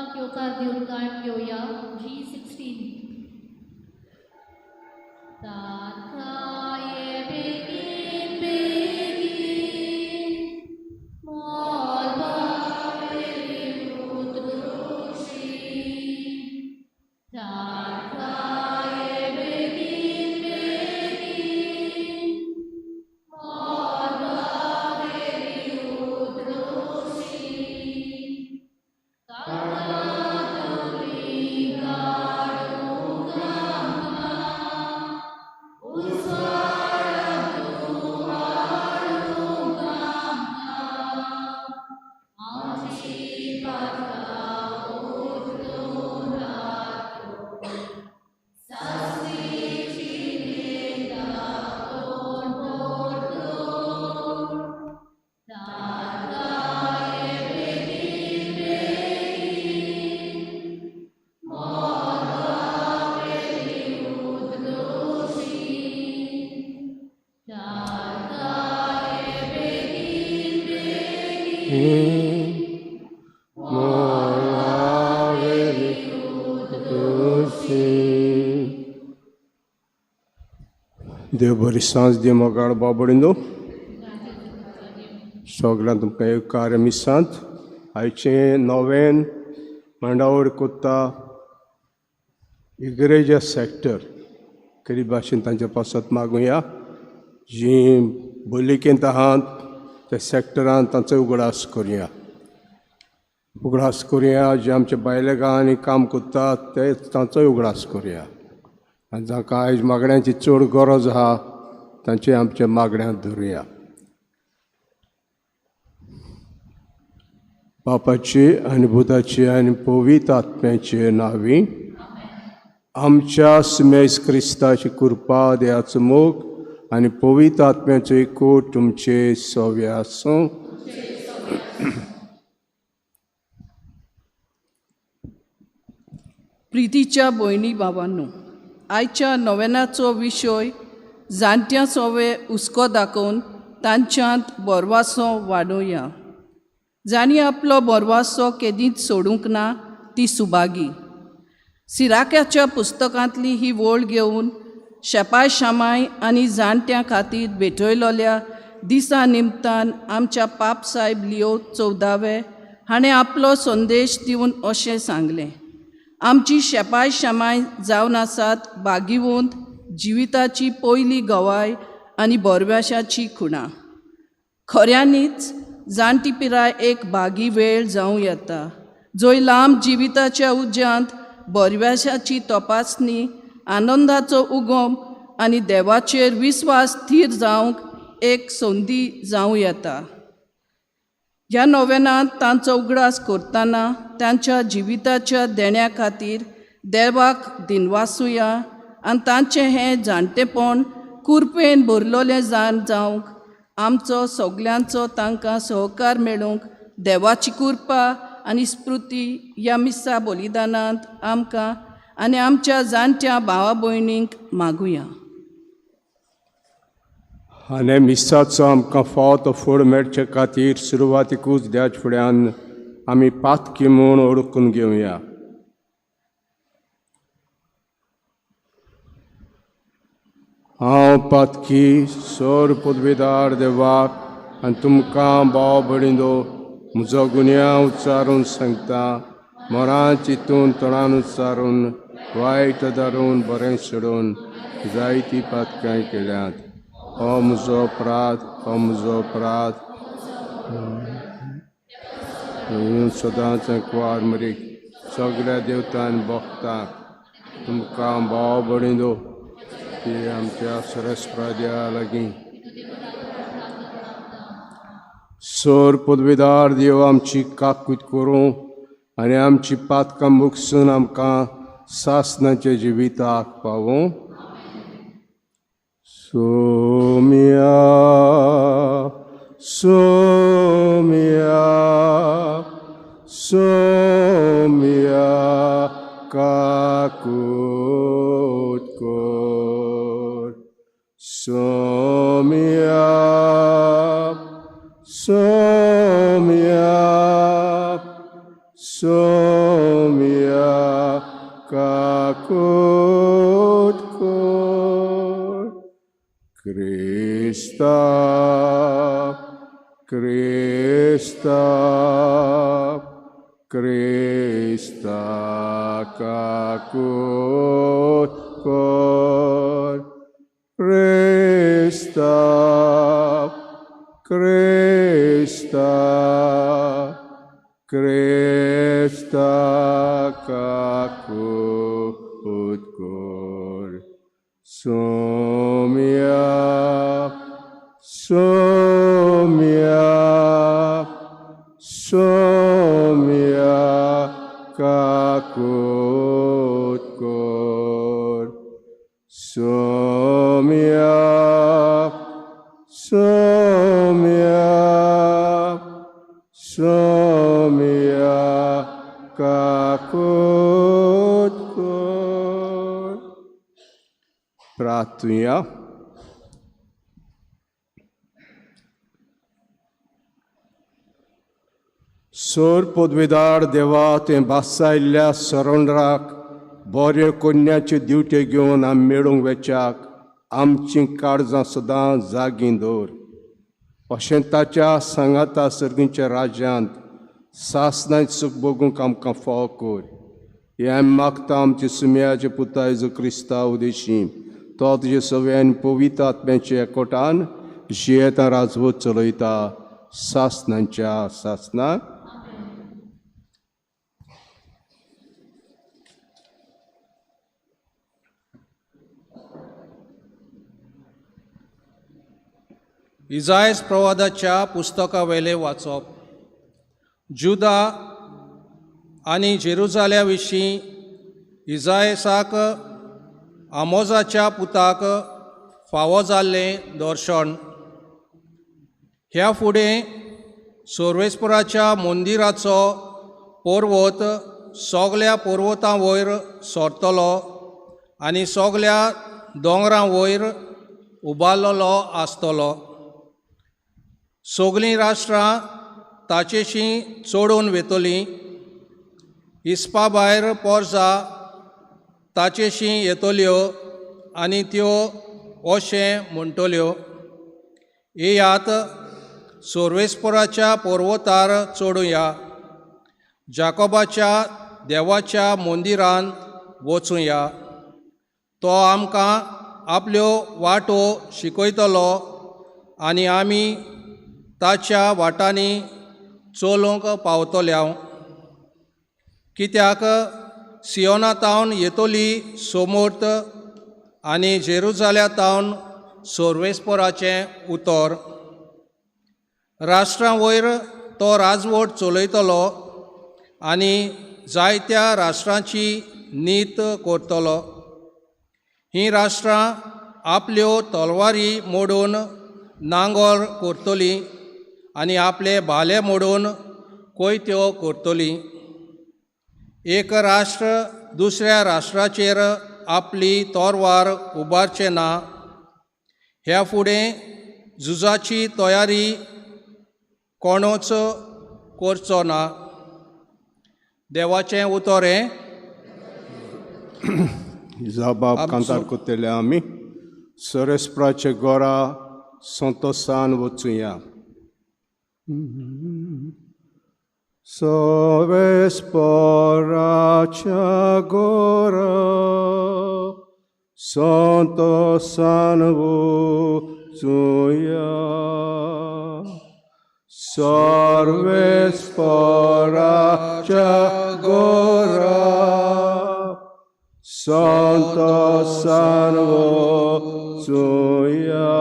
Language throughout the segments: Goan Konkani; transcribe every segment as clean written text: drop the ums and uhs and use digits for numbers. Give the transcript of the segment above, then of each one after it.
देवाक येवकार दिवन गायन घेवया G16. ताकाये बेगीन बेगीन मोलबावेली उतरुशी, ताकाये बेगीन बेगीन मोलबावेली उतरुशी, कातुली काडूंक आमकां, उजवाडांतु हाडूंक आमकां, आमची पातकां उतरून राखून, सासणीची दाखोवन परतून, ताकाये बेगीन बेगीन मोलबावेली उतरुशी, ताकाये बेगीन बेगीन मोलावेली उतरुशी. देव बरी सांज दी मोगाळ बाबडिंदो सगळ्यांत तुमकां एक कार्य मिसांत आयचें नवेन मांडावळ कोत्ता इग्रेजा सॅक्टर करी भाशेन तांच्या पासत मागुया जी बलिकेंत आहात त्या सॅक्टरान तांचो उगडास करुया, उगडास करुया. जे आमच्या बायले गांवांनी काम करतात ते तांचोय उगडास करुया आनी जांकां आयज मागण्यांची चड गरज आहा तांचे आमच्या मागण्यांत धरुया. बापाची आनी भुताची आनी पवित्र आत्म्याचे नांवी आमच्या सुमेस क्रिस्ताची कृपा, देवाचो मोग आनी पवित्र आत्म्याचो एकवट तुमचे सवे आसूं. प्रितीच्या भयणी बाबांनो, आयच्या नोवेनाचो विशय जाणट्यां सोवे हुस्को दाखोवन तांच्यांत बोरवासो वाडोवया. जांणी आपलो बोरवासो केदींच सोडूंक ना ती सुभागी. सिराक्याच्या पुस्तकांतली ही वळ घेवन शेपाय शामाय आनी जाणट्यां खातीर भेटयलोल्या दिसा निमतान आमच्या पाप सायब लियो 14वे हाणें आपलो संदेश दिवन अशें सांगलें, आमची शेपाय शामाय जावन आसात भागिवंत जिविताची पयली गवाय आनी बोरव्याशाची खुणा. खऱ्यांनीच जाणटी पिराय एक भागी वेळ जावं येता, जंय लांब जिविताच्या उज्यांत बोरव्याशाची तपासणी, आनंदाचो उगम आनी देवाचेर विस्वास स्थीर जावंक एक संदी जावं येता. ह्या नोवेनांत तांचो उगडास करतना तांच्या जिविताच्या देण्या खातीर देवाक दिनवासुया आनी तांचें हें जाणटेपण कुरपेन भरलोलें जाण जावंक आमचो सगल्यांचो तांकां सहकार मेळूंक देवाची कृपा आनी स्मृती ह्या मिसा बलिदानांत आमकां आनी आमच्या जाणट्या भावा भयणींक मागुया. आनी मिसाचो आमकां फावो तो फळ मेळचे खातीर सुरवातीकूच देवाच्या फुड्यान आमी पातकी म्हूण ओळखून घेवया. हांव पातकी सोर पदवीदार देवाक आनी तुमकां भाव भयणींनो म्हजो गुन्यांव उच्चारून सांगता, मरां चिंतून तोंडान उच्चारून वायट धरून बरें सोडून जायतीं पातकां केल्यांत. हो म्हजो अपराध, हो म्हजो अपराध. सदांच कुवार मरीक सगळ्या देवतान भोगता तुमकां भाव भयणींनो ती आमच्या सरस्परा देवा लागीं. सोर पदवीदार देव आमची काकूत करूं आनी आमची पातकां मुकसून आमकां सासणाच्या जिविताक पावूं. सोमिया सोमिया सोमिया काकूत कर, सोमिया सोमिया सोमिया काकूत कर क्रिस्ता क्रिस्ता क्रिस्ता काकूत कर क्रिस्ता क्रिस्ता क्रिस्ता काकूत कर सोम्या सोम्या सोम्या काकूत कर सोम्या सोम्या सोम्या काकूत कर. प्रार्थुया. सोर पदवेदार देवा तें भासायल्ल्या सरोंडराक बऱ्यो कोन्याच्यो दिवट्यो घेवन आमी मेळूंक वेच्याक आमचीं काळजां सदां जागीं दवर. अशें ताच्या सांगाता सर्गींच्या राज्यांत सासणांत सूख भोगूंक आमकां फावो कर. हें आमी मागता आमच्या सुम्याचे पुता जेजू क्रिस्ता उदेशी तो तुजे सगळ्यान पवित्र आत्म्याच्या एकवटान जियेता राजवट चलयता सासणांच्या सासणाक. इजायस प्रवादाच्या पुस्तकावेले वाचप. जुदा आनी जेरुजाल्या विशीं इजायसाक आमोजाच्या पुताक फावो जाल्लें दर्शन. ह्या फुडें सोर्वेस्पुराच्या मंदिराचो पर्वत सगल्या पर्वतां वयर सरतलो आनी सगल्या दोंगरां वयर उबारलेलो आसतलो. सगलीं राष्ट्रां ताचेशी चडून वेतलीं. इस्पा भायर पोरसा ताचेशी येतल्यो आनी त्यो अशें म्हणटल्यो, येयात सोर्वेस्पुराच्या पर्वतार चडुया, जाकोबाच्या देवाच्या मंदिरान वचुया. तो आमकां आपल्यो वाटो शिकयतलो आनी आमी ताच्या वाटांनी चलोवंक पावतल्या. कित्याक सियोना तावन येतली सोमूर्त आनी जेरुजाल्या तावन सोर्वेस्पोराचें उतर. राष्ट्रां वयर तो राजवट चलयतलो आनी जायत्या राष्ट्रांची नीत करतलो. हीं राष्ट्रां आपल्यो तलवारी मोडून नांगोर करतलीं आनी आपले भाले मोडून कोयत्यो करतलीं. एक राष्ट्र दुसऱ्या राष्ट्राचेर आपली तोरवार उबारचें ना. ह्या फुडें झुजाची तयारी कोणूच करचो ना. देवाचें उतर हें. जाबाब कांतार कोत्तले आमी सोरेस्पराचे गोरा संतोसान वचुया. सोरेस्पराच्या गोरा संतोसान वचुया. सर्वेस्पराच्या गोरा संतोसान वचुया.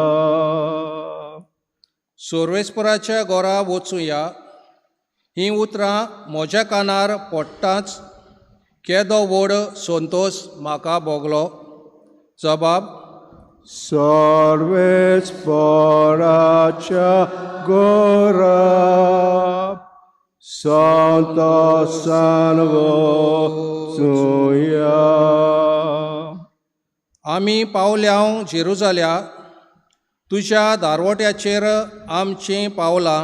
सोर्वेस्पराच्या गोरा वचुया हीं उतरां म्हज्या कानार पडटाच केदो व्हड संतोश म्हाका भोगलो. जबाब. सर्वेस्पराच्या गोरा संतोसान वचुया. आमी पावल्याव जेरुजाल्या, तुज्या दारवट्याचेर आमचीं पावलां,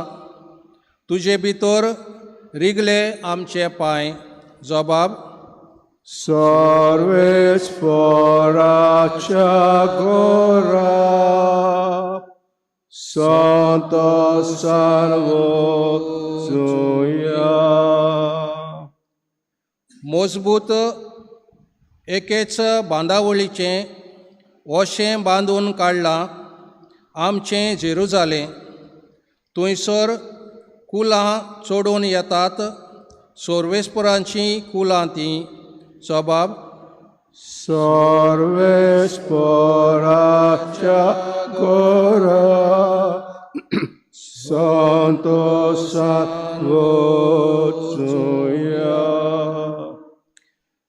तुजे भितर रिगले आमचे पांय. जबाब. सर्वेस्पराच्या गोरा संतोसान वचुया. मजबूत एकेच बांदावळीचें अशें बांदून काडलां आमचें जेरुजालें. थंयसर कुलां चडून येतात, सर्वेस्परांचीं कुलां तीं. जबाब सर्वेस्पराच्या गोरा संतोसान वचुया.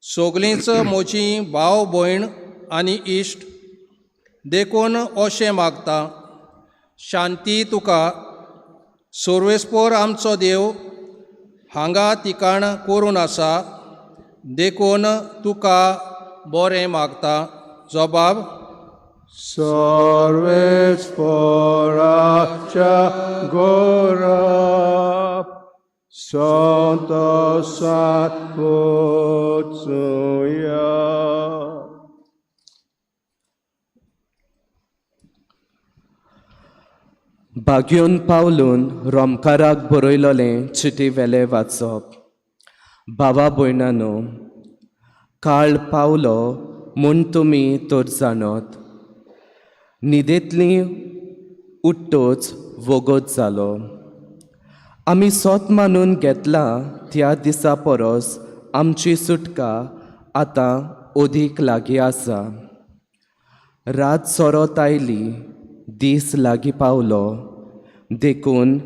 सगलींच म्हजी भाव भयण आनी इश्ट, देखून अशें मागता, शांती तुका. सर्वेस्पोर आमचो देव हांगा ठिकाण करून आसा, देखून तुका बरें मागता. जबाब सर्वेस्पराच्या गोरा संतोसान वचुया. बाग्योन पावलून रोमकाराक बरयलोलें चिटी वेलें वाचप. भावा भयणानो, काळ पावलो म्हूण तुमी तर जाणत. न्हिदेंतली उठ्ठोच वोगोत जालो. आमी सोत मानून घेतलां त्या दिसा परस आमची सुटका आतां अदीक लागीं आसा. रात सोरोत आयली, दीस लागीं पावलो, देखून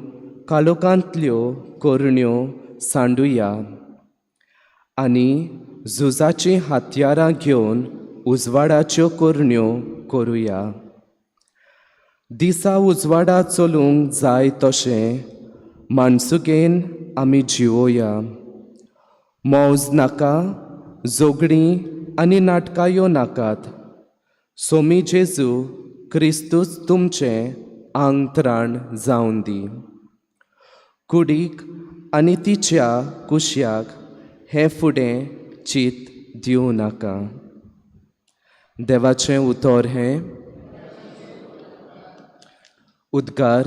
काळोखांतल्यो करण्यो सांडुया आनी झुजाचीं हत्यारां घेवन उजवाडाच्यो करण्यो करुया. दिसा उजवाडा चलूंक जाय तशें माणसुकेन आमी जिवोया. मौज नाका, झगडीं आनी नाटकायो नाकात. सोमी जेजू क्रिस्तूच तुमचें आंगत्राण जावन दी. कुडीक आनी तिच्या कुश्याक हें फुडें चीत दिवं नाका. देवाचें उतर हें. उद्गार.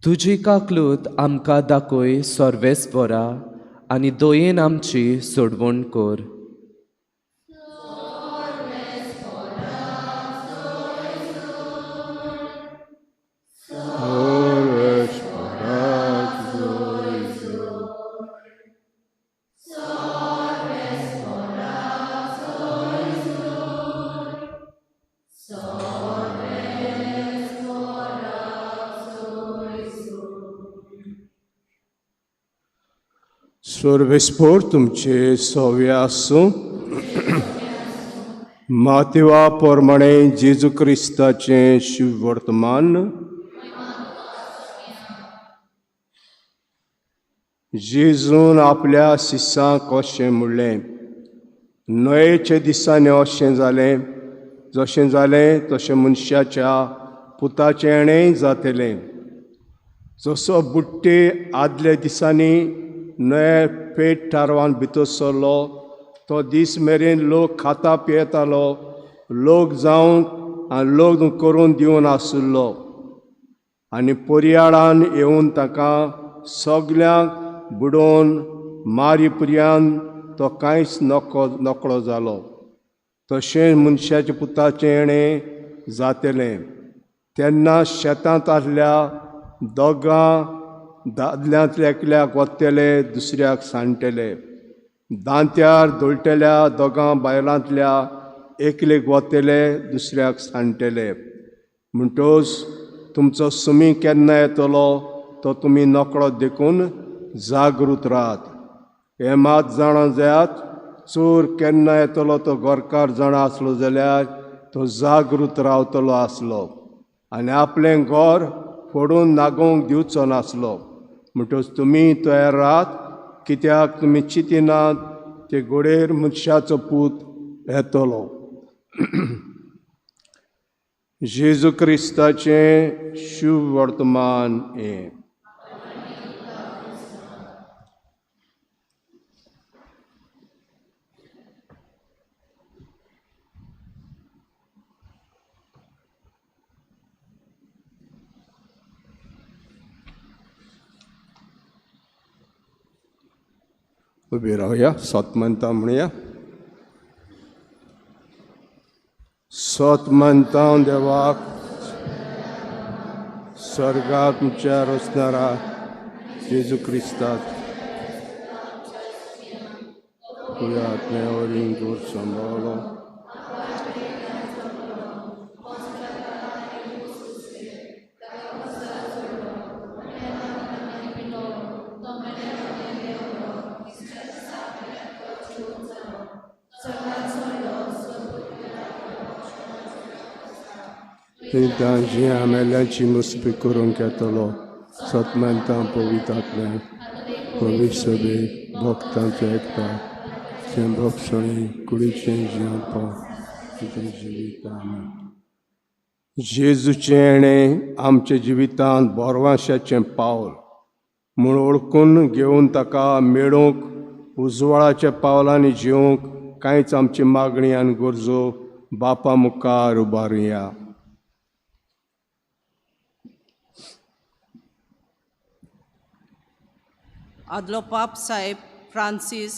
तुजी काकलूत आमकां दाखय सर्वेस्परा, आनी दयेन आमची सोडवण कर. सर्वेस्पोर तुमचे सव्या आसूं. मातेवा प्रमाणे जेजू क्रिस्ताचें शिववर्तमान. जेजून आपल्या शिसांक अशें म्हणलें, न्हंयेच्या दिसांनी अशें जालें, जशें जालें तशें मनशाच्या पुताचें येणेंय जातलें. जसो बुट्टे आदल्या दिसांनी न्हंये पेट थारवान भितर सरलो, तो दीस मेरेन लोक खाता पियेतालो, लोक जावंक आनी लग्न करून दिवन आशिल्लो. आनी पर्याळान येवन ताका सगल्यांक बुडोवन मारी पर्यान तो कांयच नकळो जालो. तशें मनशाच्या पुताचें येणें जातलें. तेन्ना शेतांत आसल्या दोगां दादल्यांतल्या एकल्याक वतले, दुसऱ्याक सांडटले. दांत्यार दळटल्या दोगां बायलांतल्या एकलेक वतले, दुसऱ्याक सांडटले. म्हणटोच तुमचो सुमी केन्ना येतलो तो तुमी नकळो, देखून जागृत राहात. हें मात जाणा जायात, चोर केन्ना येतलो तो गोरकार जाणा आसलो जाल्यार तो जागृत रावतलो आसलो आनी आपलें घर फोडून नागोवंक दिवचो नासलो. म्हणटच तुमी तयार राहात, कित्याक तुमी चिंतिनात ते घोडेर मनशाचो पूत येतलो. जेजू क्रिस्ताचें शुभ वर्तमान हें. उबी रावया, सत म्हणटा म्हणया. सत म्हणटा देवाक, स्वर्गात तुमच्या रचणारा जेजू क्रिस्ताक तुज्या आत्म्या वरवीं गोड सांबाळलो. तांची आमेल्याची मुस्पी करूंक येतलो. सत मानता पवितांतल्यान पवित्र सभे भक्तांचो एकता भोगसणी कुडीचें जिवपा तुजें जिवीत. जेजूचें येणें आमच्या जिवितांत बोरवाशाचें पावल म्हूण वळखून घेवन ताका मेळोवंक उजवाडाच्या पावलांनी जिवंक कांयच आमची मागणी आनी गरजो बापा मुखार उबारुया. आदलो पाप साहेब फ्रांसीस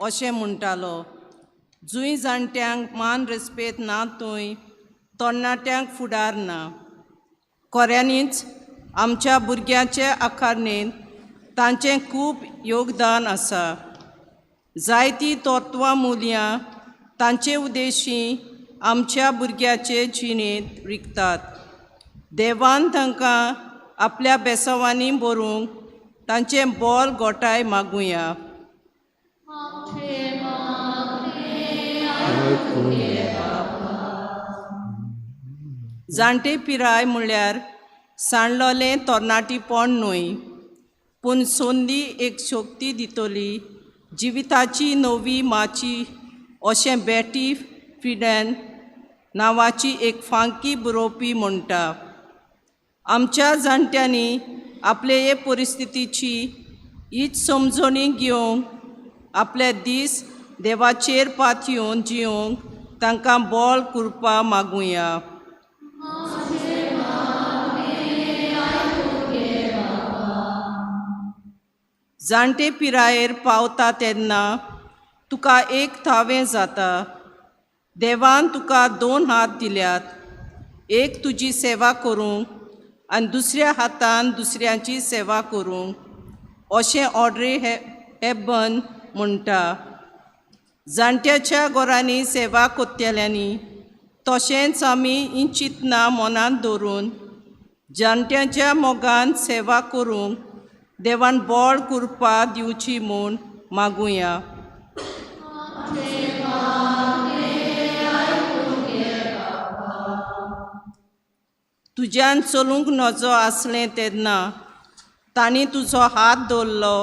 अशें म्हणटालो, जुंय जाणट्यांक मान रेस्पेद ना थंय तरणाट्यांक फुडार ना. खऱ्यांनीच आमच्या भुरग्यांचे आकारणेंत तांचें खूब योगदान आसा. जायतीं तत्वां मुल्यां तांचे उद्देशी आमच्या भुरग्याचे जिणेंत रिगतात. देवान तांकां आपल्या बेसांवांनी बरोवंक तांचें बोल गोठाय मागुया. जाणटे पिराय म्हणल्यार सांडलोलें तरणाटीपण न्हय, पूण संदी एक शक्ती दितली जिविताची नवी माची अशें बॅटी फिडन नांवाची एक फांकी बरोवपी म्हणटा. आमच्या जाणट्यांनी आपले हे परिस्थितीची हीच समजणी घेवंक आपले दीस देवाचेर पातयेवन जिवंक तांकां बोल कृपा मागुया. जाणटे पिरायेर पावता तेन्ना तुका एक थावें जाता. देवान तुका दोन हात दिल्यात, एक तुजी सेवा करूंक आनी दुसऱ्या हातान दुसऱ्यांची सेवा करूंक अशें ऑड्रे हेबन म्हणटा. जाणट्याच्या घरांनी सेवा करतल्यांनी तशेंच आमी ही चिंतनां मनांत दवरून जाणट्यांच्या मोगान सेवा करूंक देवान बळ कृपा दिवची म्हूण मागुया. तुज्यान चलूंक नजो आसलें तेन्ना तांणी तुजो हात दवरलो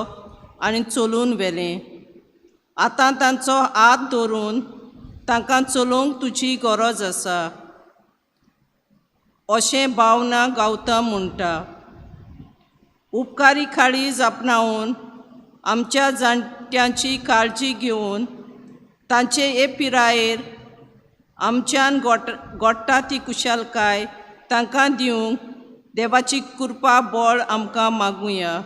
आनी चलून व्हेलें. आतां तांचो हात धरून तांकां चलोवंक तुजी गरज आसा अशें भावना गावता म्हणटा. उपकारी काळीज आपणावन आमच्या जाणट्यांची काळजी घेवन तांचे हे पिरायेर आमच्यान गोडटा ती कुशालकाय तांकां दिवंक देवाची कृपा बळ आमकां मागुया.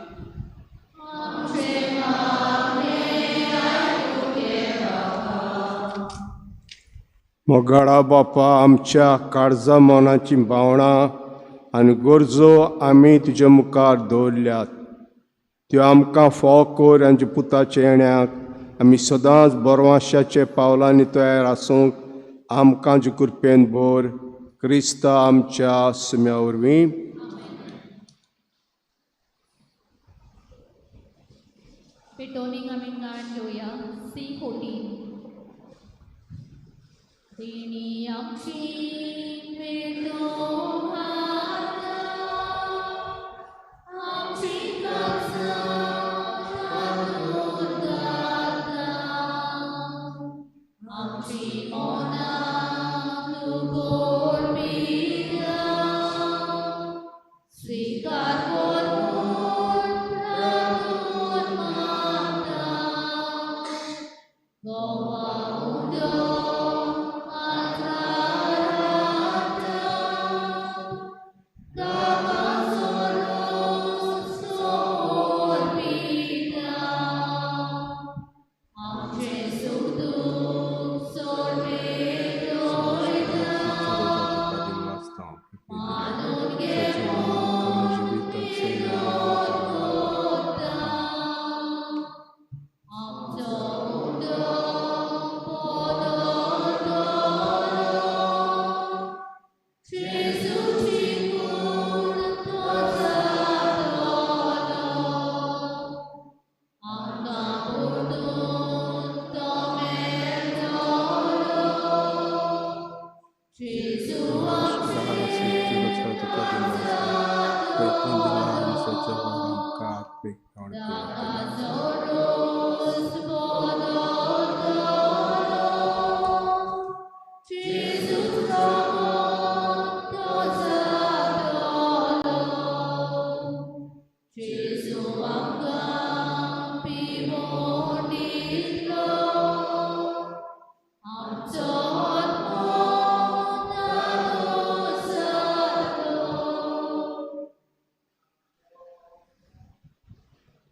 मोगाळा बापा, आमच्या काळजा मनाची भावनां आनी गरजो आमी तुजे मुखार दवरल्यात, त्यो आमकां फोव कर. आमच्या पुताच्या येण्याक आमी सदांच बरवाशाच्या पावलांनी तयार आसूंक आमकां तुजे कृपेन भर. क्रिस्ता आमच्या सुम्या वरवीं. पेटोवणीक आमी गाण घेवया C14.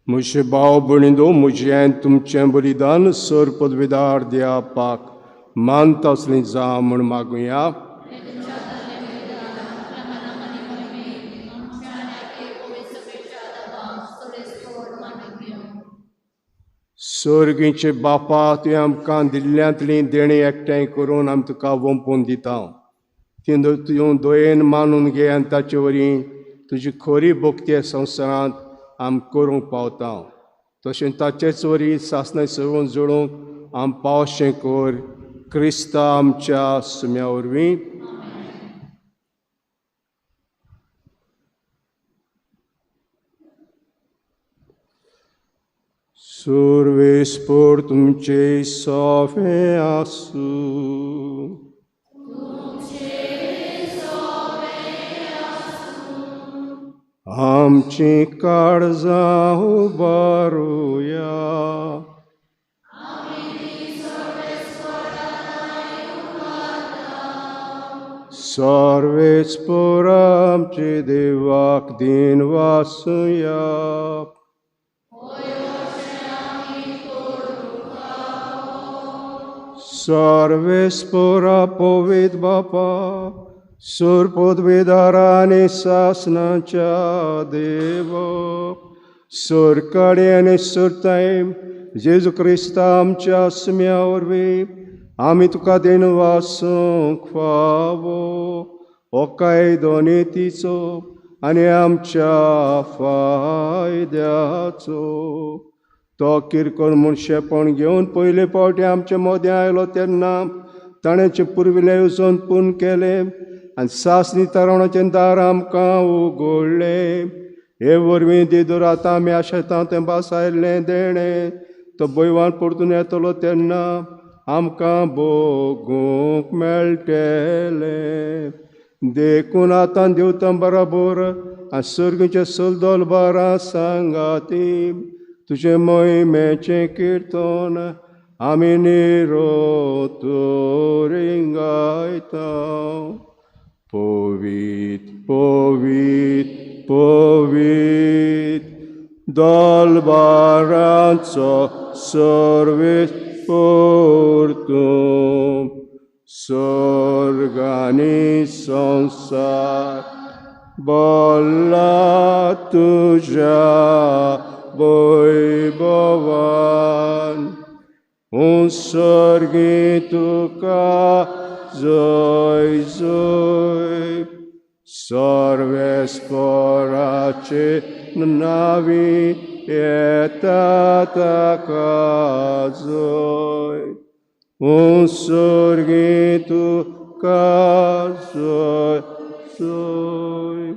म्हजे भाव भयणींनो, म्हजें तुमचें बलिदान सर पदवीदार द्या पाक मानता असलें जावं म्हूण मागुया. सर्गीचे बापा, तुवें आमकां दिल्ल्यांतलीं देणीं एकठांय करून आमी तुका वंपून दिता. ती तुवें दयेन मानून घे आनी ताचे वरवीं तुजी खरी भक्ती संवसारांत आम करूंक पावता. तशें ताचेच वरी सासणां सगळूं जोडूंक आम पावशें कर क्रिस्ता आमच्या सुम्या वरवीं. सुर्वेस्पोर तुमचे सोफे आसूं. आमची काळजां उबारुया. सर्वेस्पोर आमचे देवाक दिन वासुया. सर्वेस्पोरा पवित्र बापा, सूर पदवीदारांनी सासनाच्या देव, सुरकाडी आनी सुरताय जेजू क्रिस्ता आमच्या सुम्या वरवीं आमी तुका देन वासूंक फावो हो कायदो नितीचो आनी आमच्या फायद्याचो. तो किरकोळ मनशेपण घेवन पयले फावटी आमचे मदें आयलो तेन्ना ताणें पुर्विल्लें येवजण पूर्ण केलें आनी सासणी तारवणाचें दार आमकां उगडलें. हे वरवीं दिदूर आतां आमी आशेता तें भासायल्लें देणें तो भयवान परतून येतलो तेन्ना आमकां भोगूंक मेळटलें. देखून आतां देवतां बराबर आनी सर्गीचे सलदोल बारां सांगाती तुजें मोहिमेचें किर्तन आमी निरोतोरी गायता. पवीत पवीत पवीत दलबारांचो सर्वेस्पोर तूं, सर्गानी संवसार बोल्ला तुज्या वैभवान. उत्सर्गी तुका जय जय सर्वेस्पोराचे नावी येता ताका जय. उत्सर्गी तुका जय जय.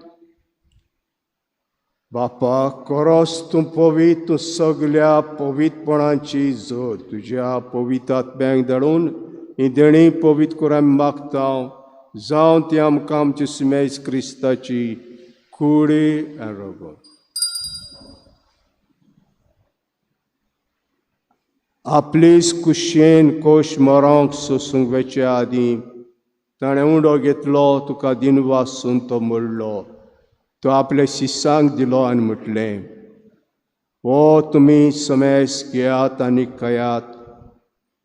बापा कोरोस तूं पवित्र, तूं सगल्या पवित्रपणाची जोड तुज्या पवित्र आत्म्याक धाडून ही देणी पवित्र कर आमी मागता, जावं ती आमकां आमची सिमेज क्रिस्ताची कुडी आनी रगत. आपलीच कुशेन कोश मरोंक सोसूंक वेचे आदीं ताणें उंडो घेतलो, तुका दिनवासून तो मोडलो, तो आपल्या शिसांक दिलो आनी म्हटलें, हो तुमी समेस घेयात आनी खायात,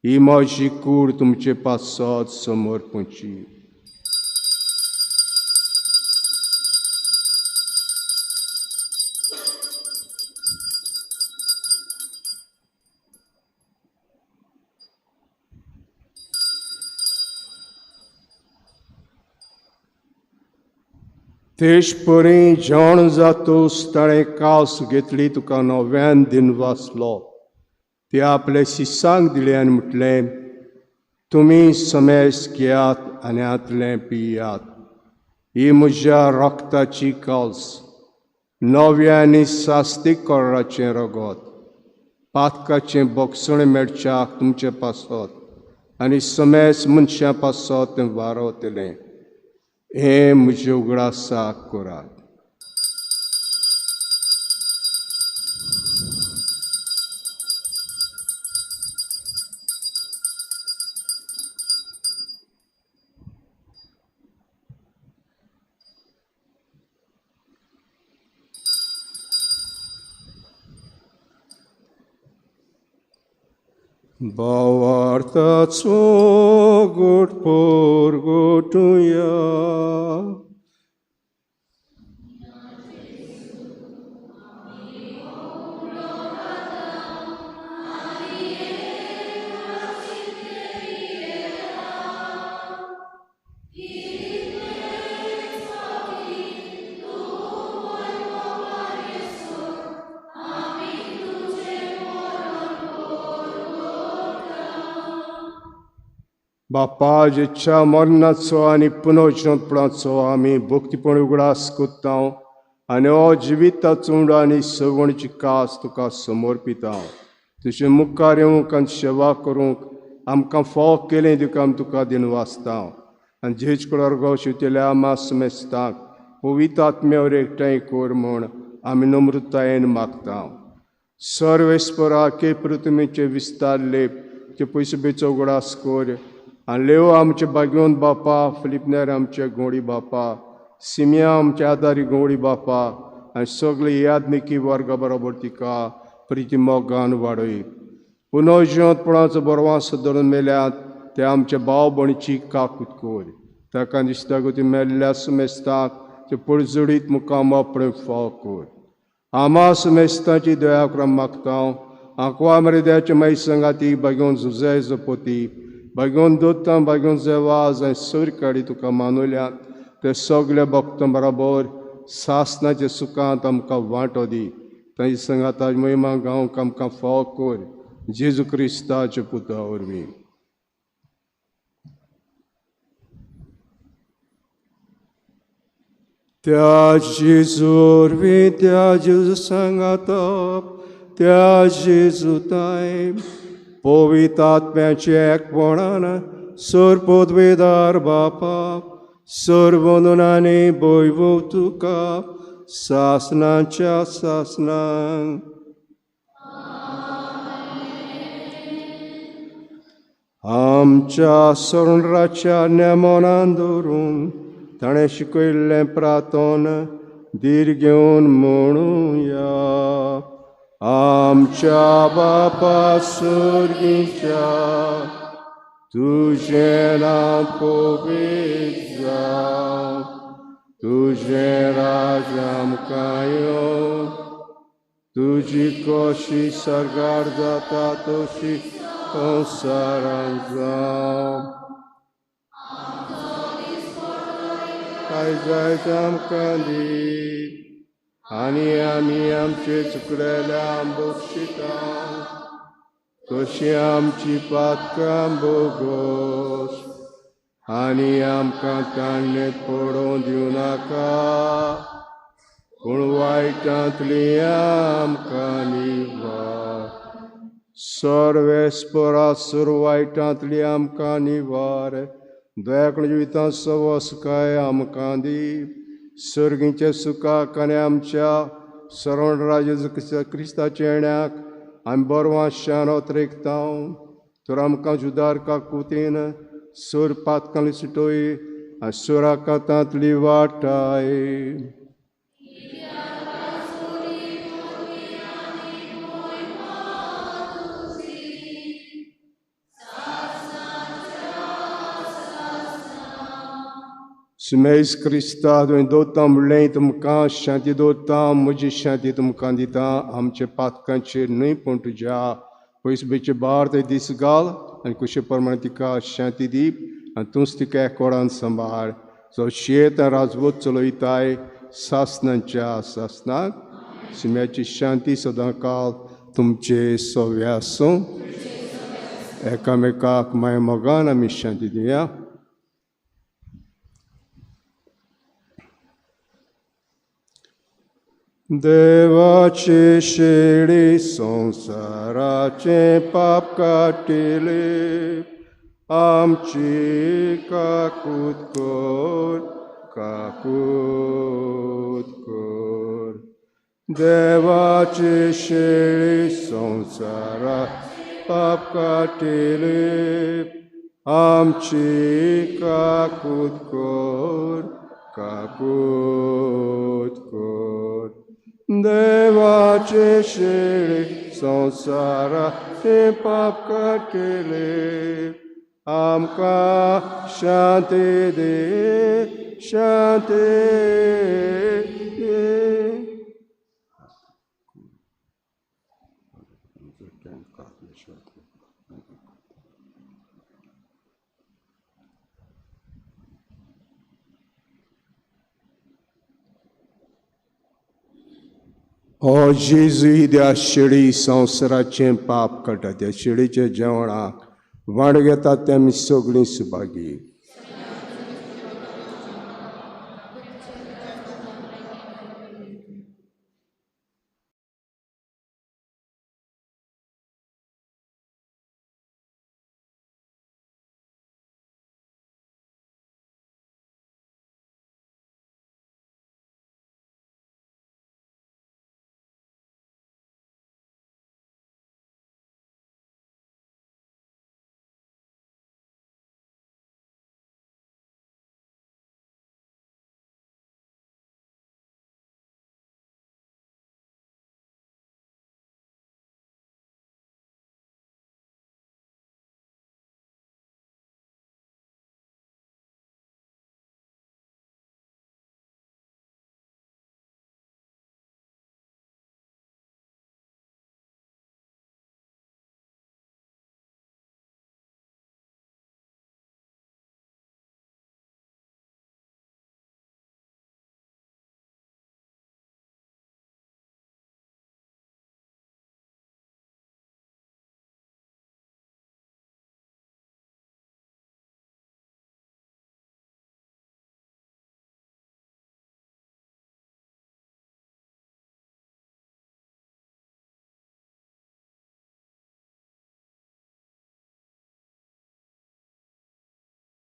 ही म्हजी कूड तुमचे पासत समर्पणची. तेच परी जेवण जातूच ताणें कास घेतली, तुका नव्यान दिनवासलो, ते आपले शिसांक दिलें आनी म्हटलें, तुमी समेस घेयात आनी हांतलें पियात, ही म्हज्या रक्ताची कास, नव्या आनी सास्तीक कराचें रगत, पातकाचें बोगसण मेळच्याक तुमचे पासत आनी समेस मनशां पासत तें वारवतलें. हें म्हजें उगडासाक करात. भावार्थाचो गोड परगटुया. बापा, जेच्या मरणाचो आनी पुनर्जन्मपणाचो आमी भक्तीपण उगडास करता आनी हो जिविताचो उंडो आनी सवणची कास तुका समर्पिता. तुजे मुखार येवंक आनी सेवा करूंक आमकां फाव केलें तुका आमी तुका दिनवासता. आनी जेज कडेन शिवतल्या आमा समेस्तांक पवित्र आत्म्यावर एकठांय कर म्हूण आमी नम्रतायेन मागता. सर्वेस्परा के पृथ्वीचे विस्तार लेप ते पयशे बेचो उगडास कर आनी लेव आमचे भाग्यवंत बापा, फिलिपनेर आमचे गोडी बापा, सिमिया आमचे आदारी गोडी बापा आनी सगळे यादनिकी वर्गा बरोबर तिका प्रिती मोगान वाडय. पुनर्जिवंतपणाचो बरवास धरून मेल्यात ते आमचे भाव भयणीची काकूत कर. ताका दिसता ती मेल्ल्या सुमेस्ताक ते पडजडीत मुखाम आपणे फाव कर. आमा सुमेस्ताची दया करून मागता. आंकवा मरेद्याचे माई संगाती भाग्यवंत जुजय जपोती, भाग्यवंत दोतां, भाग्यवंत जेवाज आनी सरकाडी तुका मानवल्यात ते सगळे भक्तां बरोबर सासनाच्या सुखांत आमकां वांटो दी. तांचे संगात महिमा गावंक आमकां फाव कर. जेजू क्रिस्ताच्या पुता वरवीं. त्या जेजू वरवीं, त्या जेजू सांगाता, त्या जेजू ताय पवित्र आत्म्याचे एकपणान सर्वपदवेदार बापा, सर्वंदनाने वैभव तुका सासनाच्या सासनांक. आमच्या सरणराच्या नेमनान धरून ताणें शिकयल्लें प्रार्थन धीर घेवन म्हणुया. आमच्या बापा सर्गीच्या, तुजें नांव पवित्र जावं, तुजें राज्य आमकां येवं, तुजी कशी सर्गार जाता तशी संवसारांत जावं. काय जायत आमकां दी आनी आमी आमचे चुकलेल्या बक्षिता, तशी आमची पातकां बोगोस आनी आमकां ताणें पडोवन दिवं नाका पूण वायटांतली आमकां निवार. सर्वेस्परा सुर वायटांतली आमकां निवार. दयाकण जिवितां सवसकाय आमकां दी. सर्गींच्या सुखाक आनी आमच्या सरण राजा क्रिस्ताच्या येण्याक आमी बरवां शान अतरेकता. तर आमकां जुदार काकुतीन सोर पातकांली सुटोय आनी सोराकातांतली वाटाय. सुमेज क्रिस्ता तुवें दवरता म्हणलें तुमकां शांती दवरता, म्हजी शांती तुमकां दिता. आमच्या पातकांचेर न्हय पूण तुज्या पयस बेचे बार ते दीस घाल आनी कुशे प्रमाणे तिका शांती दी आनी तूंच तिका एकोडान सांबाळ. जो शेत राजवत चलयताय सासनाच्या सासनाक. शिम्याची शांती सदां काल तुमचे सव्या आसूं. एकामेकाक माय मोगान आमी शांती दिया. देवाचे शेळी संवसाराचे पाप काटिले आमची काकूत कर, काकूत कर. देवाचे शेळी संवसारा पाप काटिले आमची काकूत कर, काकूत कर. देवाचे शेळी संवसाराचे पाप काटिले आमकां शांती दी, शांती दी. ओ जेजू त्या शेळी संवसाराचें पाप काडटा, त्या शेळीच्या जेवणाक वांटो घेतात ते आमी सगळीं सुभागी.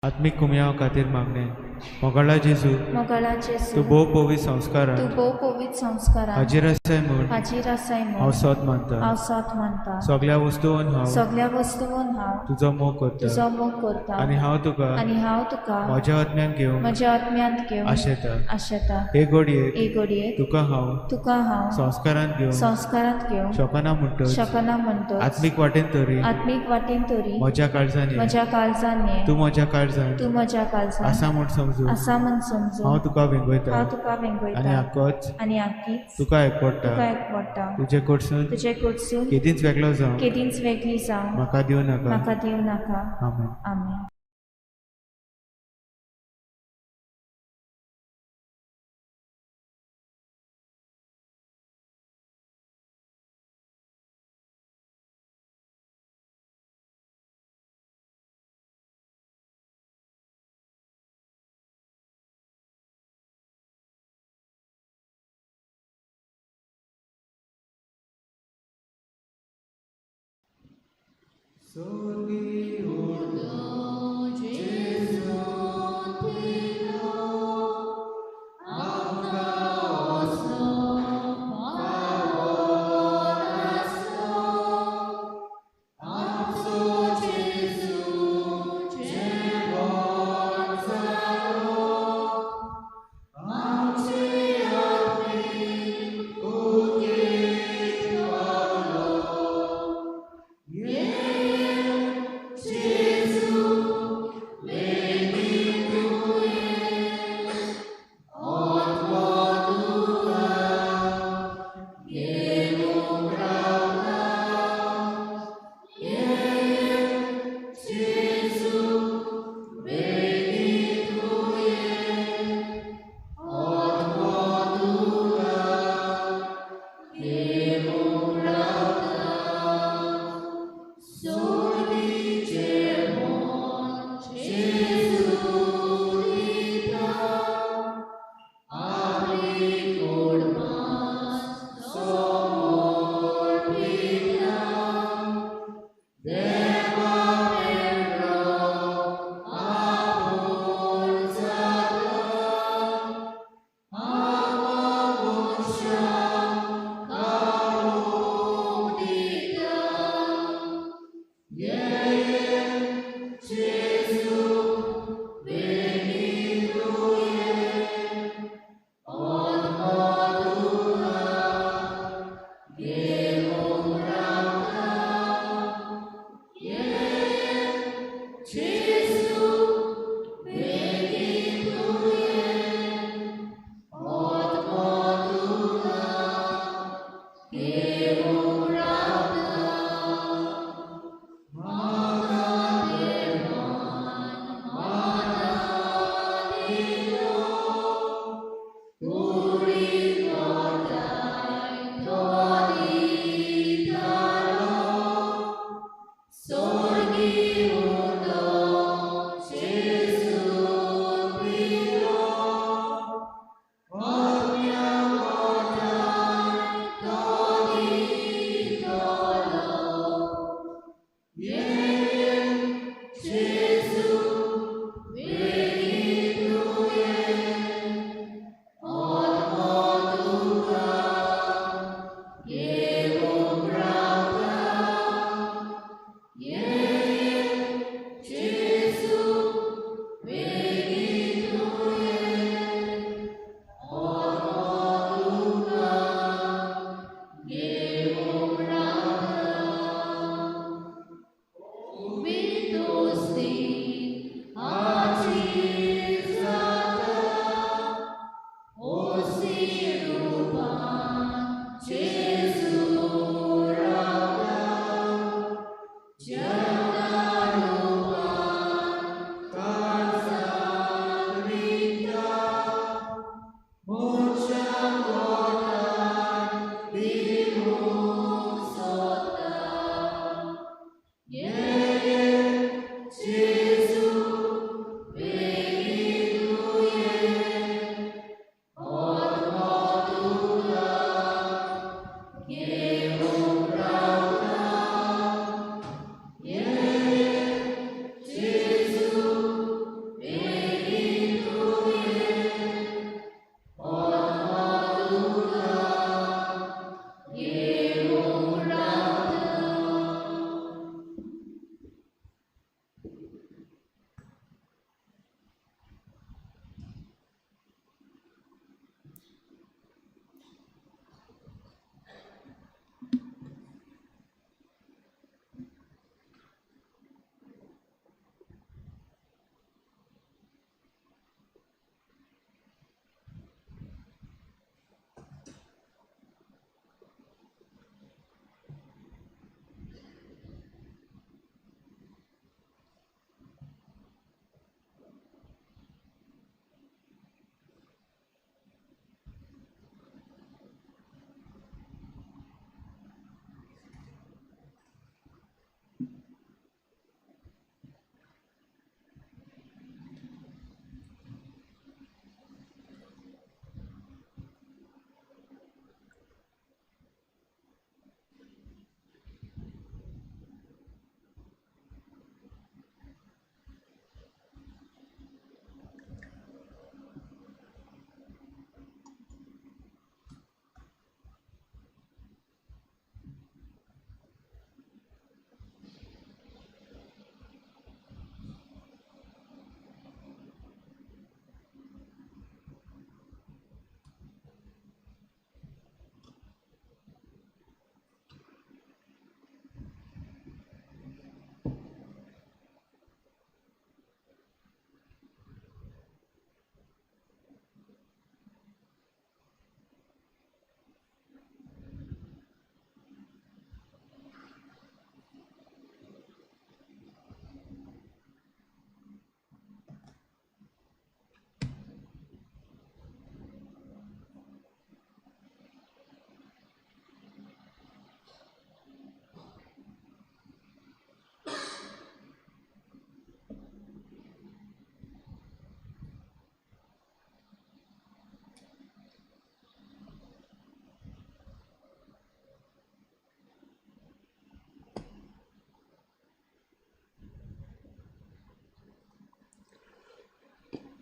आत्मीक कुमयाव खातीर मागणें. मोगाळा जेजू, मोगाळा जेजू, तूं भोव पवित्र संस्कारान, तूं भोव पवित्र संस्कारान हाजीर आसाय म्हूण, हाजीर आसाय म्हूण हांव सोद मानता, हांव सोद मानता. सगळ्या वस्तून हांव, सगळ्या वस्तून हांव तुजो मोग करता, तुजो मोग करता. आनी हांव तुका, आनी हांव तुका म्हज्या आत्म्यान घेवन, म्हज्या आत्म्यांत घेवन आशेता, आशेता. हे घडयेक, हे घडयेक तुका हांव, तुका हांव संस्कारांत घेवन, संस्कारांत घेवन शकना म्हणटच, शकना म्हणटच आत्मीक वाटेन तरी, आत्मीक वाटेन तरी म्हज्या काळजान, म्हज्या काळजान तूं म्हज्या काळजान, तूं म्हज्या काळजान आसा म्हूण समजून, आसा म्हूण समजून हांव तुका वेंगयता, हांव तुका वेंगयता. आनी आकोच, आनी आकीच तुका एकवडटा, तुका एकवडटा. तुजे कडसून, तुजे कडसून केदींच वेगळो जावं, केदींच वेगळी जावं म्हाका दिवं नाका, म्हाका दिवं नाका. आमेन. आमेन. Lord.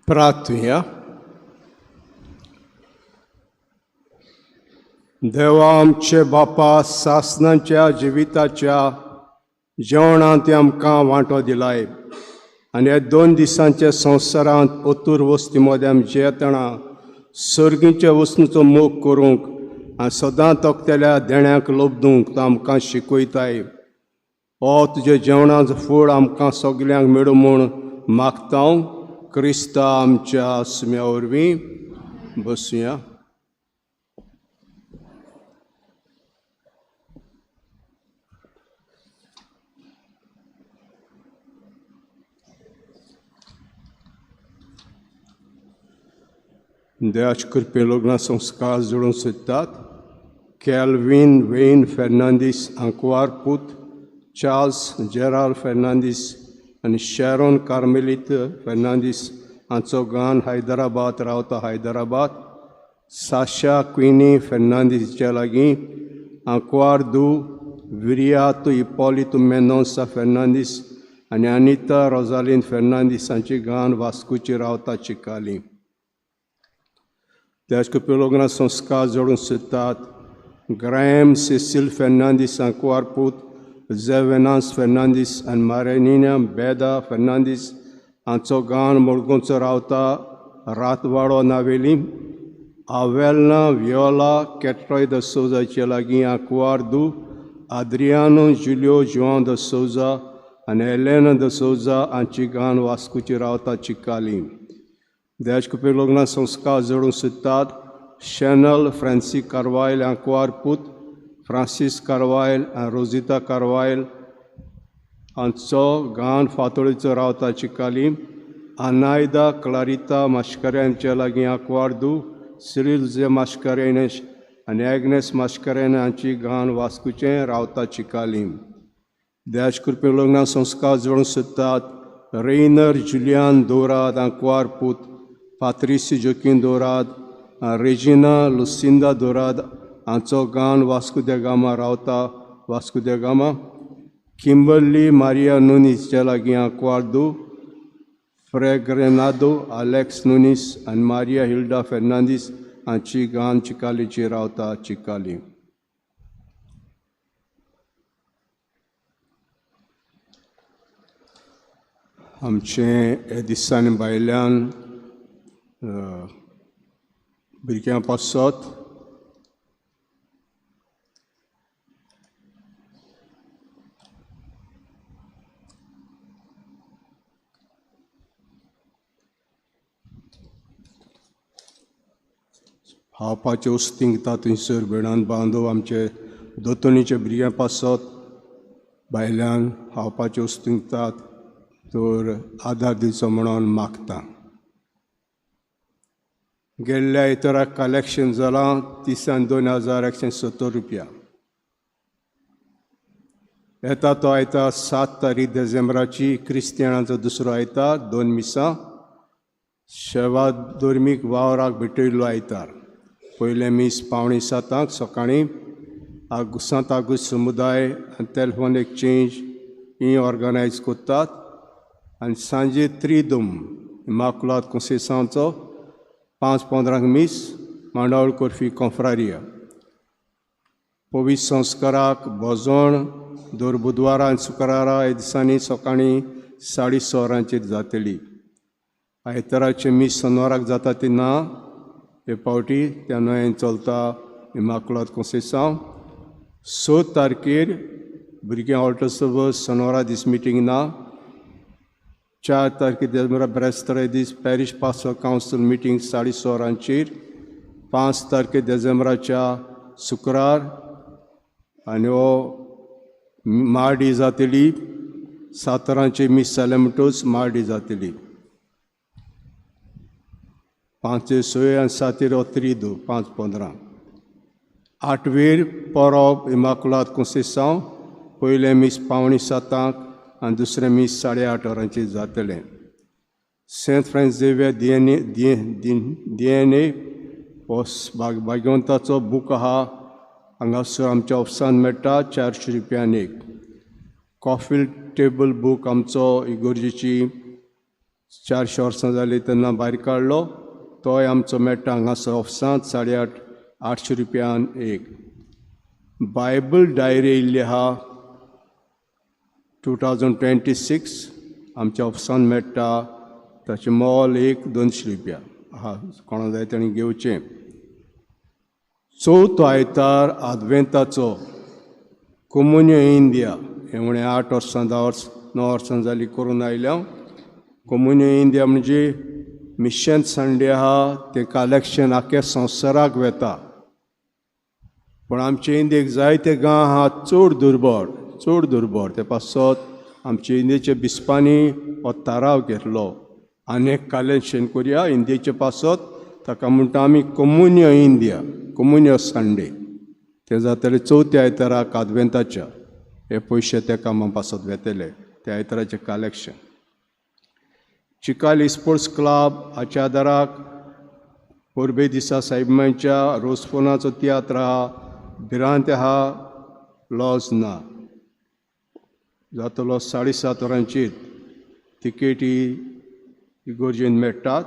प्रार्थुया. देवा आमचे बापा, सासनाच्या जिविताच्या जेवणांत आमकां वांटो दिलाय आनी ह्या 2 दिसांच्या संवसारांत ओतूर वस्ती मदें आमी जियेतना सर्गीच्या वस्तूंचो मोग करूंक आनी सदां तकतल्या देण्याक लोबदूंक तो आमकां शिकयताय. हो तुज्या जेवणाचो फूड आमकां सगल्यांक मेळूं म्हूण मागता क्रिस्ता आमच्या सुम्या वरवीं. बसुया. देवाचे कृपे लग्न संस्कार जोडूंक सोदतात कॅल्वीन वेन फेर्नांदीस आंकवार पूत चार्ल्स जेराल्ड फेर्नांदीस आनी शॅरोन कार्मेलीत फेर्नांदीस हांचो गान हैदराबाद रावता हैदराबाद. साशा क्विनी फेर्नांदीसच्या लागीं आंकवार दू विरियात इपोलित मेनोसा फेर्नांदीस आनी अनिता रोजालीन फेर्नांदीस हांची गान वास्कोची रावता चिकाली. त्याच कृपे लग्न संस्कार जोडूंक सोदतात ग्रॅम सेसील फेर्नांदीस आंकवार पूत झेवेनास फेर्नांदीस आनी मारेनिना बेदा फेर्नांदीस हांचो गान मडगांवचो रावता रातवाडो नावेली. आवेलना वियोला कॅट्रॉय the सोजाचे लागीं आंकवार दू आद्रियानो जुलियो जुआंव the Souza आनी एलेना the Souza हांची गान वास्कोची रावता चिकाली. देश कृपे लग्न संस्कार जोडूंक सोदतात शॅनल फ्रांसी कार्वायल आंकवार पूत फ्रांसीस कार्वायल आनी रोजिता कार्वायल हांचो गान फातोळीचो रावता चिकाली. अनायदा क्लारिता माश्कऱ्यांच्या लागीं आंकवार दू सिरील जे माश्करेनेश आनी एग्नेस माश्करेन हांची गान वास्कोचें रावता चिकाली. देश कृपे लग्न संस्कार जोडूंक सोदतात रेनर जुलियान दोराद आंकवार पूत पात्रिस जोकीन दोराद रेजिना लुसिंदा दोराद हांचो गान वास्को the Gama रावता Vasco the Gama. Kimberly Maria नुनीसच्या लागीं आंकवार दू फ्रेग्रेनादो आलेक्स नुनीस आनी मारिया हिल्डा फेर्नांदीस हांची गान चिकालीची रावता चिकाली. आमचें हे दिसांनी भायल्यान भुरग्यां पासत खावपाच्यो वस्तींक थंयसर भेणान बांदव आमचे दोतोनीचे भुरग्यां पासत भायल्यान खावपाच्यो वस्तींक तर आदार दिवचो म्हणून मागता. गेल्ल्या इतराक कलेक्शन जालां 32,170 रुपया. येता तो आयतार 7 तारीख डिसेंबराची क्रिस्तियानाचो दुसरो आयतार 2 मिसां शेवा धर्मीक वावराक भेटयल्लो आयतार. पयलें मीस 6:45 सकाळीं सांत आगुस्त समुदाय आनी टेलिफोन एक्सचेंज ही ऑर्गनायज करतात आनी सांजे त्रिदूम इमाकुलाद कोंसेसांचो 5:15 मीस मांडावळ कोर्फी कोंफ्रारिया. पवित्र संस्काराक भजण दर बुधवारा आनी शुक्रारा ह्या दिसांनी सकाळीं 6:30 वरांचेर जातली. आयताराचें मीस सोनवाराक जाता ती ना हे फावटी त्या नयन चलता इमाकुलाद कोंसेसांव. 6 तारखेर भुरग्यां ऑल्टर सर्वीस सोनवारा दीस मिटींग ना. 4 तारखे देजमरा ब्रेस्तारा दीस पॅरीश पास्टर कावन्सील मिटींग 6:30 वरांचेर. 5 तारखे देजेंब्राच्या शुक्रार आनी हो मार्डी जातली. 7 वरांचेर मीस जालें म्हणटकच मार्डी जातली. 5 6 आनी 7 हो त्रिदू 5:15. 8वेर परब इमाकुलाद कोंसेसांव पयलें मीस 6:45 आनी दुसरें मीस 8:30 वरांचेर जातलें. सेंट फ्रांसीस झेवियर डिएनए हो भाग्यवंताचो बूक आहा हांगासर आमच्या ऑफिसान मेळटा 400 रुपयान एक. कॉफी टेबल बूक आमचो इगोर्जेची 400 वर्सां जालीं तेन्ना भायर काडलो, तोय आमचो मेळटा हांगासर ऑफिसांत 850 रुपयान एक. बायबल डायरी येयल्ली आहा 2026 आमच्या ऑफिसान मेळटा, ताचें मोल एक 200 रुपया आहा, कोणा जाय तेणी घेवचें. चवथो आयतार आदवेंताचो कोमुन्यो इंडिया, हें उणें 8 वर्सां 10 वर्स 9 वर्सां जालीं करून आयल्या. कोमुन्यो इंडिया म्हणजे मिशन संडे आहा, तें कलेक्शन आख्या संवसाराक वेता, पूण आमचे इंडियेक जायते गांव आहा चड दुर्बळ, चड दुर्बळ. ते पासत आमचे इंडियेच्या बिस्पांनी हो थाराव घेतलो आनी एक कलेक्शन करुया इंडियेचे पासत, ताका म्हणटा आमी कोमुन्यो इंडिया, कोमुन्यो संडे. तें जातलें चवथ्या आयताराक आदवेंताच्या, हे पयशे त्या कामां पासत वेतले त्या आयताराचें कलेक्शन. चिकाली स्पोर्ट्स क्लब हाच्या आदाराक परबे दिसा साहेबांच्या रोजफोनाचो तियात्र आहा, भिरांत आहा, लॉज ना, जातलो 7:30 वरांचेर. तिकेटी इगोर्जेन मेळटात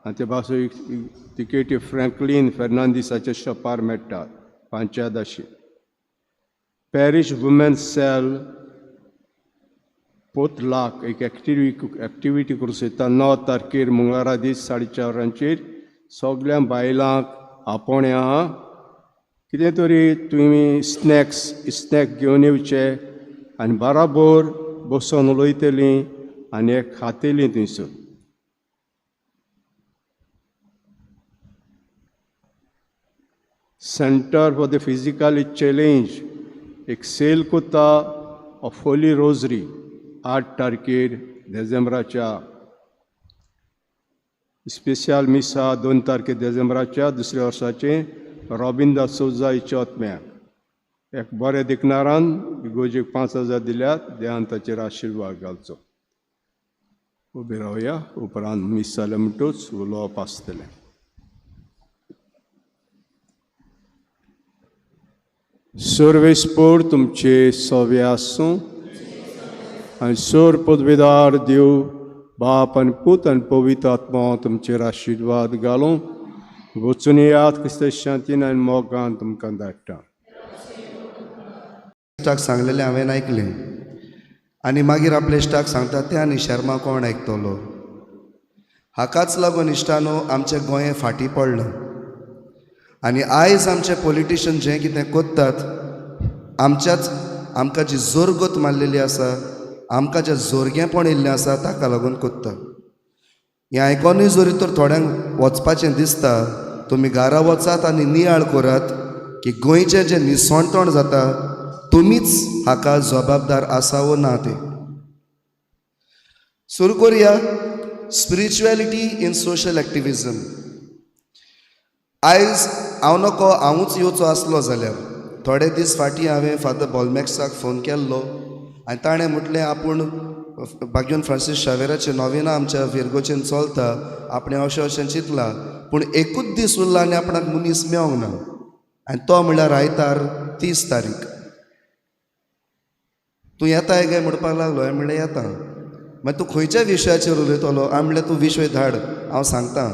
आनी ते पासून तिकेटी फ्रँकलीन फेर्नांदीसाच्या शॉपार मेळटात 5 दाशी. पॅरीश वुमेन्स सेल पोत लाख एक एक्टिविटी करूंक सोदता 9 तारखेर मंगळारा दीस 4:30 वरांचेर. सगळ्या बायलांक आपोवणें आहा, कितें तरी तुमी स्नॅक घेवन येवचे आनी बराबर बसोन उलयतलीं आनी एक खातलीं थंयसर. Centre for the physically challenge एक सेल कोता ऑफ होली रोजरी 8 तारखेर डिसेंबराच्या. स्पेशल मिसा 2 तारखेर डिसेंबराच्या दुसऱ्या वर्साचें रॉबिन सोजा हिच्या आत्म्याक एक बऱ्या देखणारान इगोर्जेक 5000 दिल्यात, देवान ताचेर आशिर्वाद घालचो. उबे रावया, उपरांत मीस जालें म्हणटूच उलोवप आसतलें. सर्वेस्पोर तुमचे सवे आसूं आनी सोर पदवेदार देव बाप आनी पूत आनी पवित्र आत्मा तुमचेर आशिर्वाद घालूं. वचून येयात, क्रिस्त शांतीन आनी मोगान तुमकां धाडटा. इश्टाक सांगलेलें हांवें आयकलें आनी मागीर आपल्या इश्टाक सांगता तें आनी शर्मा कोण आयकतलो. हाकाच लागून इश्टानो आमचें गोंय फाटीं पडलां आनी आयज आमचे पॉलिटिशन जें कितें कोत्तात आमच्याच आमकां जी जोरगत मारलेली आसा, आमकां जें जोरगेंपण येयल्लें आसा ताका लागून कोत्ता. हें आयकोनूय जरी तर थोड्यांक वचपाचें दिसता, तुमी घरा वचात आनी नियाळ करात की गोंयचें जें निसणतण जाता तुमीच हाका जबाबदार आसा वो ना तें. सुरू करुया स्पिरिच्युएलिटी इन सोशल एक्टिविजम. आयज हांव नको हांवूच येवचो आसलो जाल्यार थोडे दीस फाटीं हांवें फादर बॉलमॅक्साक फोन केल्लो आनी ताणें म्हटलें आपूण बाग्योन फ्रांसीस शावेराचें नोवेना आमच्या फिरगोचेन चलता, आपणें अशें अशें चिंतलां, पूण एकूच दीस उरला आनी आपणाक मनीस मेवंक ना आनी तो म्हणल्यार आयतार 30 तारीख. तूं येताय काय म्हणपाक लागलो. हांवें म्हणलें येता. मागीर तूं खंयच्या विशयाचेर उलयतलो? हांवें म्हणलें तूं विशय धाड, हांव सांगता.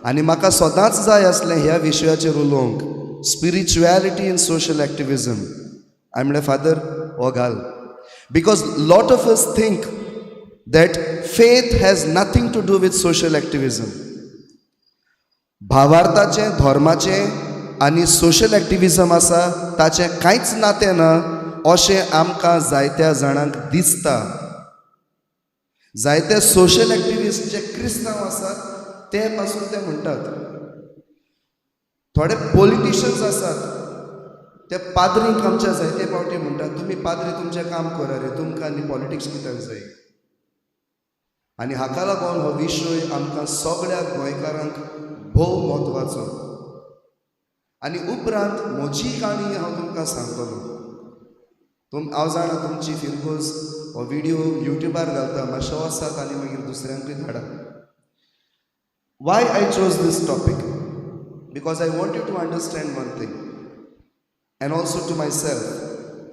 आनी म्हाका सदांच जाय आसलें ह्या विशयाचेर उलोवंक, स्पिरिच्युएलिटी इन सोशल एक्टिविजम. हांवें म्हणलें फादर हो घाल, because lot of us think that faith has nothing to do with social activism. भावार्थाचें, धर्माचें आनी सोशल एक्टिविजम आसा ताचें कांयच नातें ना अशें आमकां जायत्या जाणांक दिसता. जायते सोशल एक्टिविस्ट जे क्रिस्तांव आसात ते पासून ते म्हणटात. थोडे पॉलिटिशियन्स आसात ते पाद्रींक आमच्या जायते फावटी म्हणटात तुमी पाद्री तुमचें काम करा रे, तुमकां आनी पॉलिटिक्स कित्याक जाय. आनी हाका लागून हो विशय आमकां सगळ्या गोंयकारांक भोव म्हत्वाचो. आनी उपरांत म्हजी काणी हांव तुमकां सांगतलो. हांव जाणा तुमची फिरगोज हो विडियो युट्यूबार घालता, मातशें वचात आनी मागीर दुसऱ्यांकूय धाडा. Why I chose this topic? Because I want you to understand one thing and also to myself.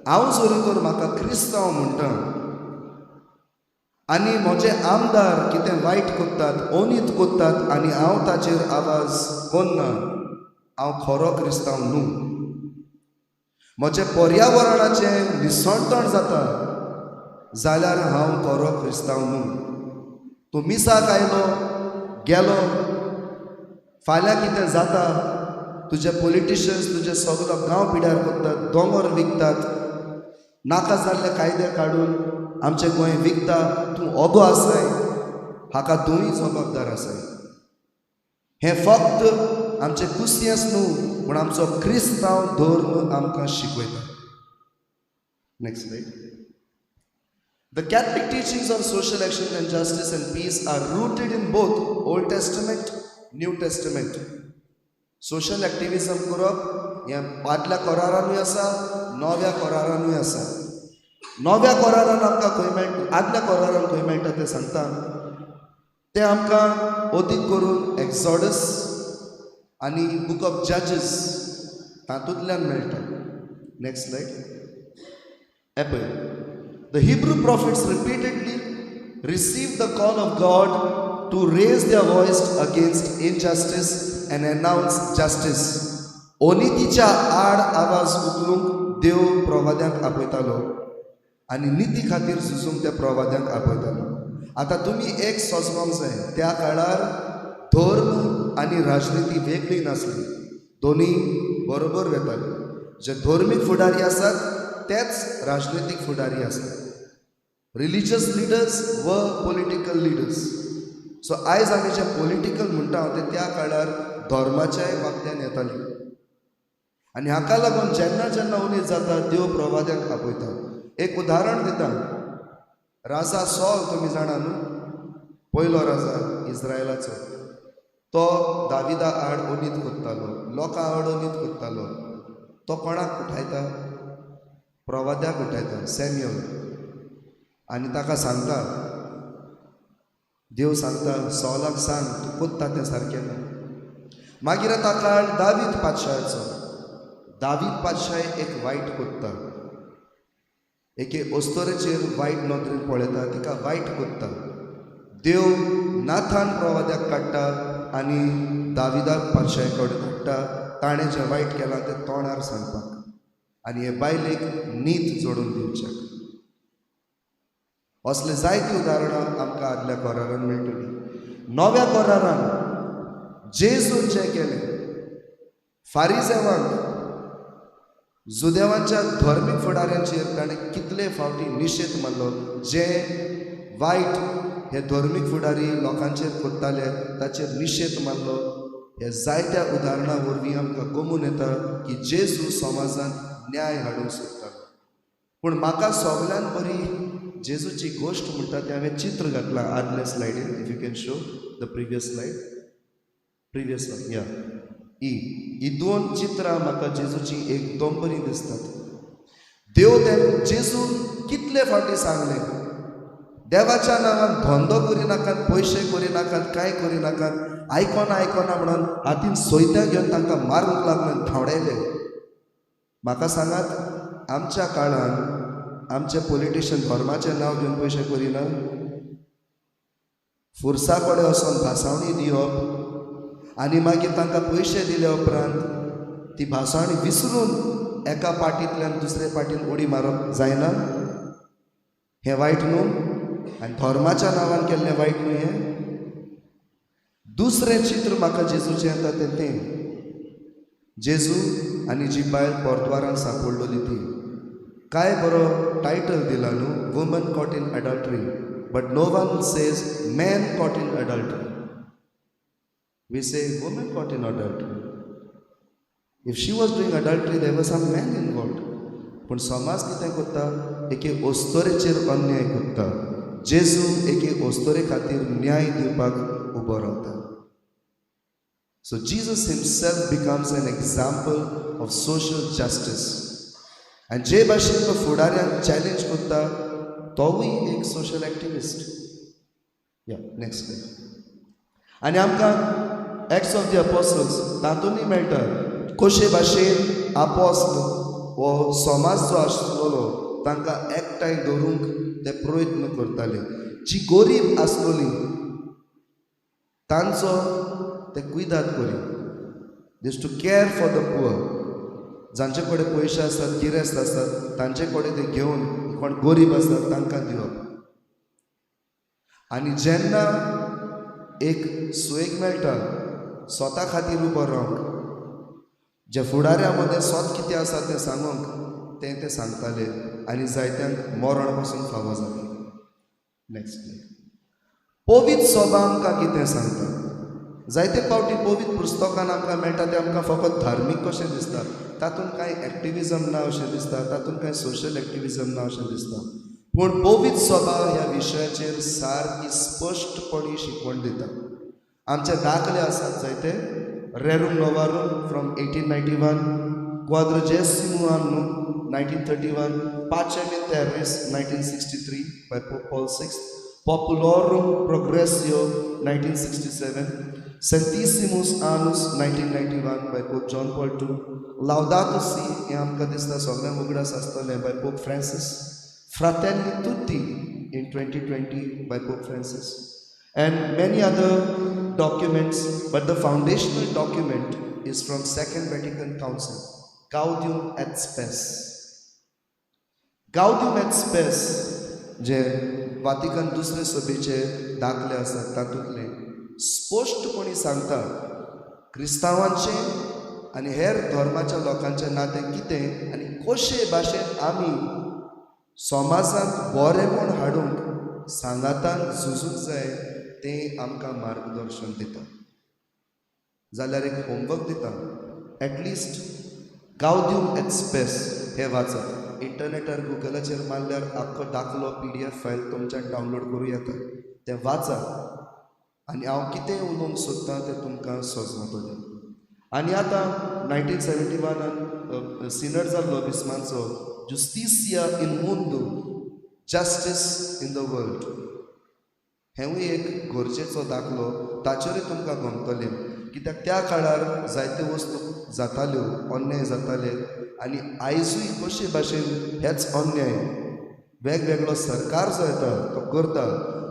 हांव जरी तर म्हाका क्रिस्तांव म्हणटा, आनी म्हजे आमदार कितें वायट करतात, अनीत करतात आनी हांव ताचेर आवाज करना, हांव खरो क्रिस्तांव न्हू. म्हजें पर्यावरणाचें निसणतण जाता जाल्यार हांव खरो क्रिस्तांव न्हू. तूं मिसाक आयलो गेलो, फाल्यां कितें जाता, तुजे पॉलिटिशियन्स तुजे सगलो गांव पिड्यार करतात, दोंगर विकतात, नाका जाल्ले कायदे काडून आमचें गोंय विकता, तूं ओगो आसाय, हाका तूंय जबाबदार आसाय. हें फक्त आमचें कुसियेंस न्हू पूण आमचो क्रिस्तांव धर्म आमकां शिकयता. Next slide. The Catholic teachings on social action and justice and peace are rooted in both Old Testament, New Testament. Social activism करप हें आदल्या करारानूय आसा, नव्या करारानूय आसा. नव्या करारान आमकां खंय मेळटा, आदल्या करारान खंय मेळटा तें सांगता, तें आमकां अदीक करून एक्सॉडस आनी बूक ऑफ जजीस तातूंतल्यान मेळटा. Next slide. हें पळय, The Hebrew prophets repeatedly received the call of God to raise their voice against injustice and announce justice. अनितीच्या आड आवाज उखलूंक देव प्रवाद्यांक आपयतालो आनी निती खातीर झुजूंक त्या प्रवाद्यांक आपयतालो. आतां तुमी एक सोजमोंक जाय, त्या काळार धर्म आनी राजनिती वेगळी नासली, दोनी बरोबर वेताली. जे धर्मीक फुडारी आसात तेच राजनितीक फुडारी आसात. रिलिजियस लिडर्स व पॉलिटिकल लिडर्स. सो आयज आमी जे पॉलिटिकल म्हणटा ते त्या काळार धर्माच्याय बाबत्यान येताली. आनी हाका लागून जेन्ना जेन्ना उनीत जाता देव प्रवाद्यांक आपयता. एक उदाहरण दिता, राजा सॉल तुमी जाणा न्हू, पयलो राजा इस्रायलाचो, तो दाविदा आड अनीत करतालो, लोकां आड अनीत करतालो. तो कोणाक उठायता? प्रवाद्याक उठायता, सॅम्युअल. आनी ताका सांगता, देव सांगता सॉलाक सांग तूं कोत्ता तें सारकें ना. मागीर आतां काळ दावीद पातशाहाचो. दावीद पातशाह एक वायट कोत्ता, एके अस्तोरेचेर वायट नदरेन पळयता, तिका वायट कोत्ता. देव नाथान प्रवाद्याक काडटा आनी दाविदाक पातशाहे कडेन धाडटा, ताणें जें वायट केलां तें तोंडार सांगपाक आनी हे बायलेक नीत जोडून दिवच्याक. असले जायतीं उदाहरणां आमकां आदल्या करारान मेळटलीं. नव्या करारान जेजून जें केलें, फारिजेवांक, जुदेवांच्या धर्मीक फुडाऱ्यांचेर ताणें कितले फावटी निशेध मारलो. जे वायट हे धर्मीक फुडारी लोकांचेर करताले ताचेर निशेध मारलो. हे जायत्या उदाहरणां वरवीं आमकां कमून येता की जेजू समाजांत न्याय हाडूंक सोदतालो. पूण म्हाका सगळ्यान बरी जेजूची गोश्ट म्हणटा तें हांवें चित्र घातलां आदल्या स्लायडीन. If you can show the previous slide, previous one, या ही ही दोन चित्रां म्हाका जेजूची एकदम बरी दिसतात. देव ते जेजून कितले फावटी सांगलें, देवाच्या नांवान धंदो करिनाकात, पयशे करिनाकात, कांय करिनाकात, आयकोना आयकोना म्हणून हातीन सोयत्या घेवन तांकां मारूंक लागले, धांवडायले. म्हाका सांगात, आमच्या काळान आमचे पॉलिटिशियन धर्माचें नांव घेवन पयशे करिना? फुरसा कडेन वचोन भासावणी दिवप आनी मागीर तांकां पयशे दिले उपरांत ती भासावणी विसरून एका पार्टींतल्यान दुसरे पार्टीन उडी मारप जायना? हें वायट न्हू? आनी धर्माच्या नांवान केल्लें वायट न्हू हें? दुसरें चित्र म्हाका जेजूचें येता तें तें जेजू आनी जी बायल पोर्तवारान सांपडलेली ती. काय बरो टायटल दिला न्हू, woman caught in adultery, but no one says man caught in adultery. We say woman caught in adultery. If she was doing adultery, there was some man involved. पूण समाज कितें करता, एके अस्तोरेचेर अन्याय करता. जेजू एके अस्तोरे खातीर न्याय दिवपाक उबो रावता. So Jesus himself becomes an example of social justice. आनी जे भाशेन तो फुडाऱ्यांक चॅलेंज करता तोवूय एक सोशल एक्टिविस्ट. या नेक्स्ट. आनी आमकां एक्ट्स ऑफ the apostles तातूंतय मेळटा कशे भाशेन आपोस्ल हो समाज जो आसलेलो तांकां एकठांय दवरूंक ते प्रयत्न करताले. जी गोरीब आसलोली तांचो ते कुयदाद करी. This to care for the poor. जांचे कडेन पयशे आसतात, गिरेस्त आसतात, तांचे कडेन ते घेवन कोण गोरीब आसतात तांकां दिवप. आनी जेन्ना एक सुयेक मेळटा स्वता खातीर उबो रावंक, जे फुडाऱ्या मदें स्वत कितें आसा तें सांगूंक तें ते सांगताले आनी जायत्यांक मरण पासून फावो जालें. नेक्स्ट, पवित्र सभा आमकां कितें सांगता? जायते फावटी पवित्र पुस्तकान आमकां मेळटा तें आमकां फकत धार्मीक कशें दिसता, तातूंत कांय एक्टिविजम ना अशें दिसता, तातूंत कांय सोशल एक्टिविजम ना अशें दिसता. पूण पवित्र सभा ह्या विशयाचेर सारकी स्पश्टपणी शिकवण दिता. आमचे दाखले आसात जायते. Rerum Novarum from 1891, Quadragesimo Anno 1931, Pacem in Terris 1963 by Pope Paul VI, Populorum Progressio 1967, Centesimus Annus 1991 by Pope John Paul II, Laudato Si हें आमकां दिसता सगळ्यांक उगडास आसतलें by Pope Francis, Fratelli Tutti in 2020 by Pope Francis, and many other documents, but the foundational document is from Second Vatican Council, Gaudium et Spes. Gaudium et Spes जे वातिकन दुसरे सभेचे दाखले आसात तातूंतले स्पश्टपणी सांगता क्रिस्तांवांचें आनी हेर धर्माच्या लोकांचें नातें कितें आनी कशे भाशेन आमी समाजांत बरेंपण हाडूंक सांगातान झुजूंक जाय तें आमकां मार्गदर्शन दिता. जाल्यार एक होमवर्क दिता, एटलिस्ट गावद्यूम एट स्पेस हें वाचात. इंटरनेटार गुगलाचेर मारल्यार आख्खो दाखलो PDF file तुमच्यान डावनलोड करूं येता, तें वाचात आनी हांव कितें उलोवंक सोदतां तें तुमकां समजतलें. आनी आतां 1971 सिनर जाल्लो बिस्मांचो Justitia in Mundo, justice in the world, हेंवूय एक गरजेचो दाखलो, ताचेरूय तुमकां गमतलें. कित्याक त्या काळार जायत्यो वस्तू जाताल्यो, अन्याय जाताले आनी आयजूय कशे भाशेन हेच अन्याय वेगवेगळो सरकार जो येता तो करता.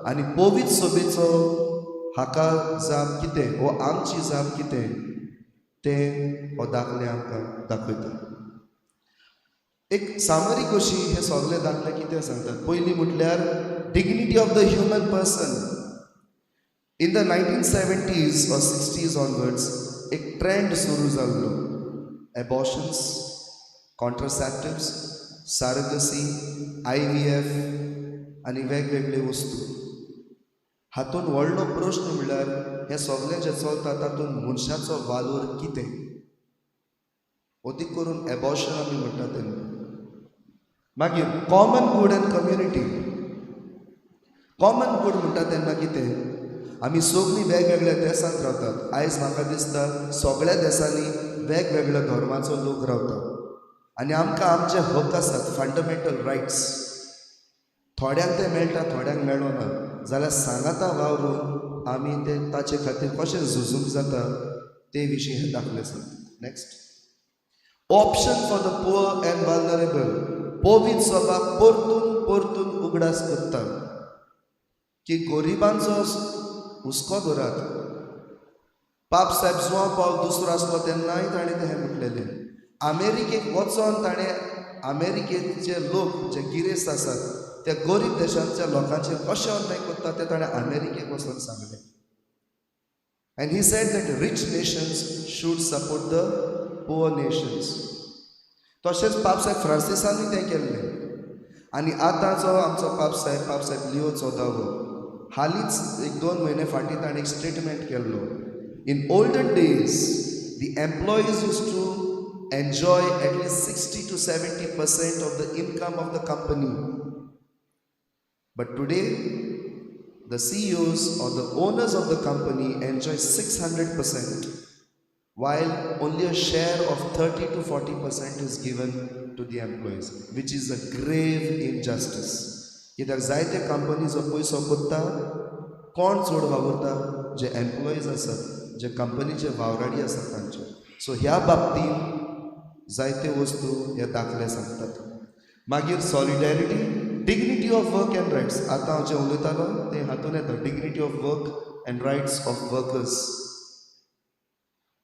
आनी पवित्र सभेचो हाका जाप कितें वो आमची जाप कितें तें हो दाखले आमकां दाखयता. एक सामरी कशी हे सगळे दाखले कितें सांगतात. पयलीं म्हटल्यार dignity of the human person. In the 1970s or 60s onwards एक ट्रेंड सुरू जाल्लो, एबॉर्शन्स, कॉन्ट्रासेप्टिव्स, सारगसी, IVF आनी वेगवेगळे वस्तू. हातूंत व्हडलो प्रश्न म्हणल्यार हें सगळें जें चलता तातूंत मनशाचो वालोर कितें, अदीक करून एबॉर्शन आमी म्हणटा तेन्ना. मागीर common good and community. Common good म्हणटा तेन्ना कितें, आमी सगळीं वेगवेगळ्या देशांत रावतात. आयज म्हाका दिसता सगळ्या देशांनी वेगवेगळ्या धर्माचो लोक रावता आनी आमकां आमचे हक आसात, फंडामेंटल रायट्स. थोड्यांक ते मेळटा, थोड्यांक मेळना. जाल्यार सांगाता वावरून आमी ते ताचे खातीर कशें झुजूंक जाता ते विशीं हे दाखले सांगता. Next, option for the poor and vulnerable. पवित्र सभा परतून परतून उगडास करता की गरिबांचो हुस्को धरात. पाप साहेब जुआंव पावल दुसरो आसलो तेन्नाय ताणें तें म्हटलेलें. अमेरिकेक वचोन ताणें अमेरिकेचे लोक जे गिरेस्त आसात त्या गरीब देशांच्या लोकांचेर कशें अन्याय करता तें ताणें अमेरिकेक वचोन सांगलें. And he said that rich nations should support the poor nations. तशेंच पापसाहेब फ्रांसिसानूय तें केल्लें. आनी आतां जो आमचो पापसाहेब लिओ चौदावो, हालींच एक 2 म्हयने फाटीं ताणें एक स्टेटमेंट केल्लो. In olden days the employees used to enjoy at least 60 to 70% of the income of the company. But today, the CEOs or the owners of the company enjoy 600%, while only a share of 30 to 40% is given to the employees, which is a grave injustice. कित्याक जायते कंपनी जो पयसो कोत्ता, कोण चड वावुरता, जे एम्प्लॉईज आसात, जे कंपनीचे वावराडी आसात तांचे. सो ह्या बाबतींत जायते वस्तू हे दाखले सांगतात. मागीर solidarity Dignity of work and rights. आतां हांव जें उलयतालो तें हातून येता, dignity of work and rights of workers.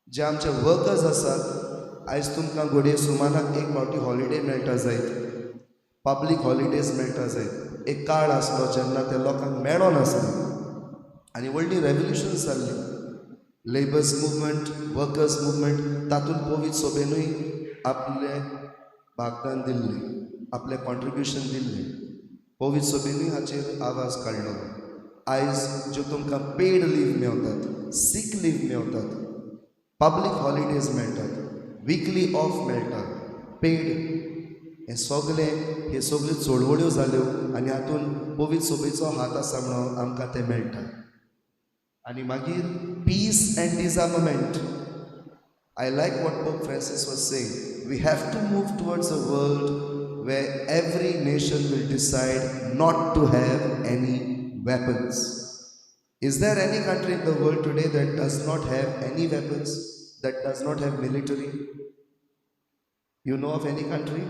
जे आमचे वर्कर्स आसात, आयज तुमकां घडये सुमानाक एक फावटी हॉलिडे मेळटा जायत, पब्लीक हॉलिडेज मेळटा जायत. एक काळ आसलो जेन्ना ते लोकांक मेळोनासलें आनी व्हडली रेवल्युशन जाल्ली, लेबर्स मुवमेंट, वर्कर्स मुवमेंट. तातूंत पवित्र सभेनूय आपलें भागदान दिल्लें, आपलें कॉन्ट्रिब्युशन दिल्लें. पवित्र सभेनूय हाचेर आवाज काडलो. आयज ज्यो तुमकां पेड लीव मेवतात, सीक लीव मेवतात, पब्लीक हॉलिडेज मेळटात, विकली ऑफ मेळटा, पेड, हें सगळें, हे सगळ्यो चळवळ्यो जाल्यो आनी हातूंत पवित्र सभेचो हात आसा म्हणून आमकां तें मेळटा. आनी मागीर peace and disarmament. I like what Pope Francis was saying. We have to move towards a world where every nation will decide not to have any weapons. Is there any country in the world today that does not have any weapons, that does not have military? You know of any country?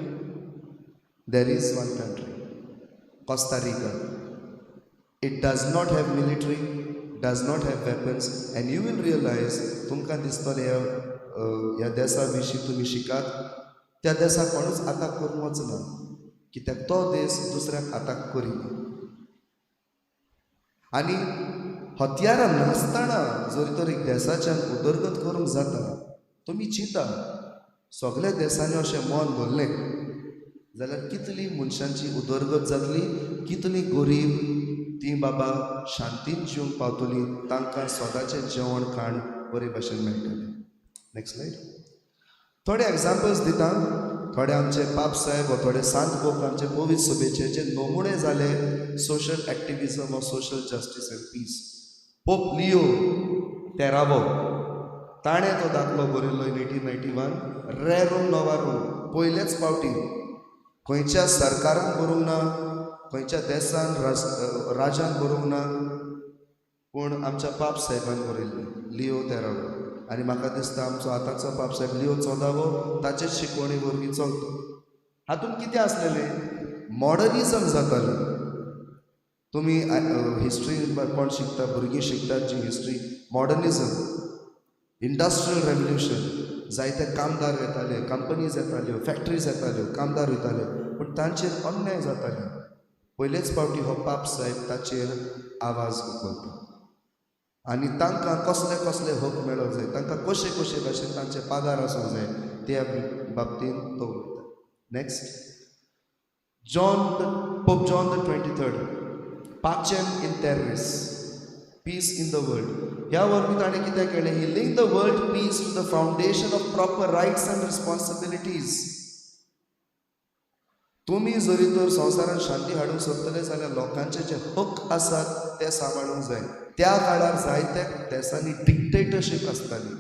There is one country, Costa Rica. It does not have military, does not have weapons, and you will realize, तुमकां दिसतलें ह्या ह्या देसा विशीं तुमी शिकात, त्या देसाक कोणूच आताक करूंक वचना, कित्याक तो देस दुसऱ्याक आताक करिना. आनी हत्यारां नासतना जरी तर एक देसाच्यान उदरगत करूंक जाता, तुमी चिंता सगल्या देसांनी अशें मन धरलें जाल्यार कितली मनशांची उदरगत जातली, कितली गरीब ती बाबा शांतीन जिवंक पावतली, तांकां सदांचें जेवण खाण बरे भशेन मेळटलें. Next slide. थोडे एग्जाम्पल्स दिता. थोडे आमचे पाप साहेब वा थोडे सांत पोप आमचे पवित्र सभेचे जे नमुणे जाले सोशल एक्टिविजम वा social justice and peace. Pope Leo तेरावो, ताणें तो दाखलो बरयल्लो इन 1891, रेरूम नोवारूम. पयलेच फावटी खंयच्या सरकारान बरोवंक ना, खंयच्या देसान राजान बरोवंक ना, पूण आमच्या पाप साहेबान बरयल्लें, लिओ तेरावो. आनी म्हाका दिसता आमचो आतांचो पाप साहेब लिओ चौदावो ताचेच शिकवणी वरवीं चलता. हातूंत कितें आसलेलें, मॉडर्निजम जातालें. तुमी हिस्ट्री कोण शिकता, भुरगीं शिकतात जी हिस्ट्री, मॉडर्निजम, इंडस्ट्रियल रेवल्युशन, जायते कामदार येताले, कंपनीज येताल्यो, फॅक्ट्रीज येताल्यो, कामदार वयताले, पूण तांचेर अन्याय जाताले. पयलेच फावटी हो पाप साहेब ताचेर आवाज उखलता आनी तांकां कसले कसले हक मेळोंक जाय, तांकां कशे कशे भाशेन तांचे पागार आसूंक जाय, त्या बाबतींत तो उलयता. Next, John the Pope John the 23rd, Pacem in Terris, peace in the world. ह्या वरवीं ताणें कितें केलें, he link the world peace to the foundation of proper rights and responsibilities. तुमी जरी तर संवसारांत शांती हाडूंक सोदतले जाल्यार लोकांचे जे हक आसात ते सांबाळूंक जाय. त्या काळार जायत्या देसांनी डिक्टेटरशीप आसताली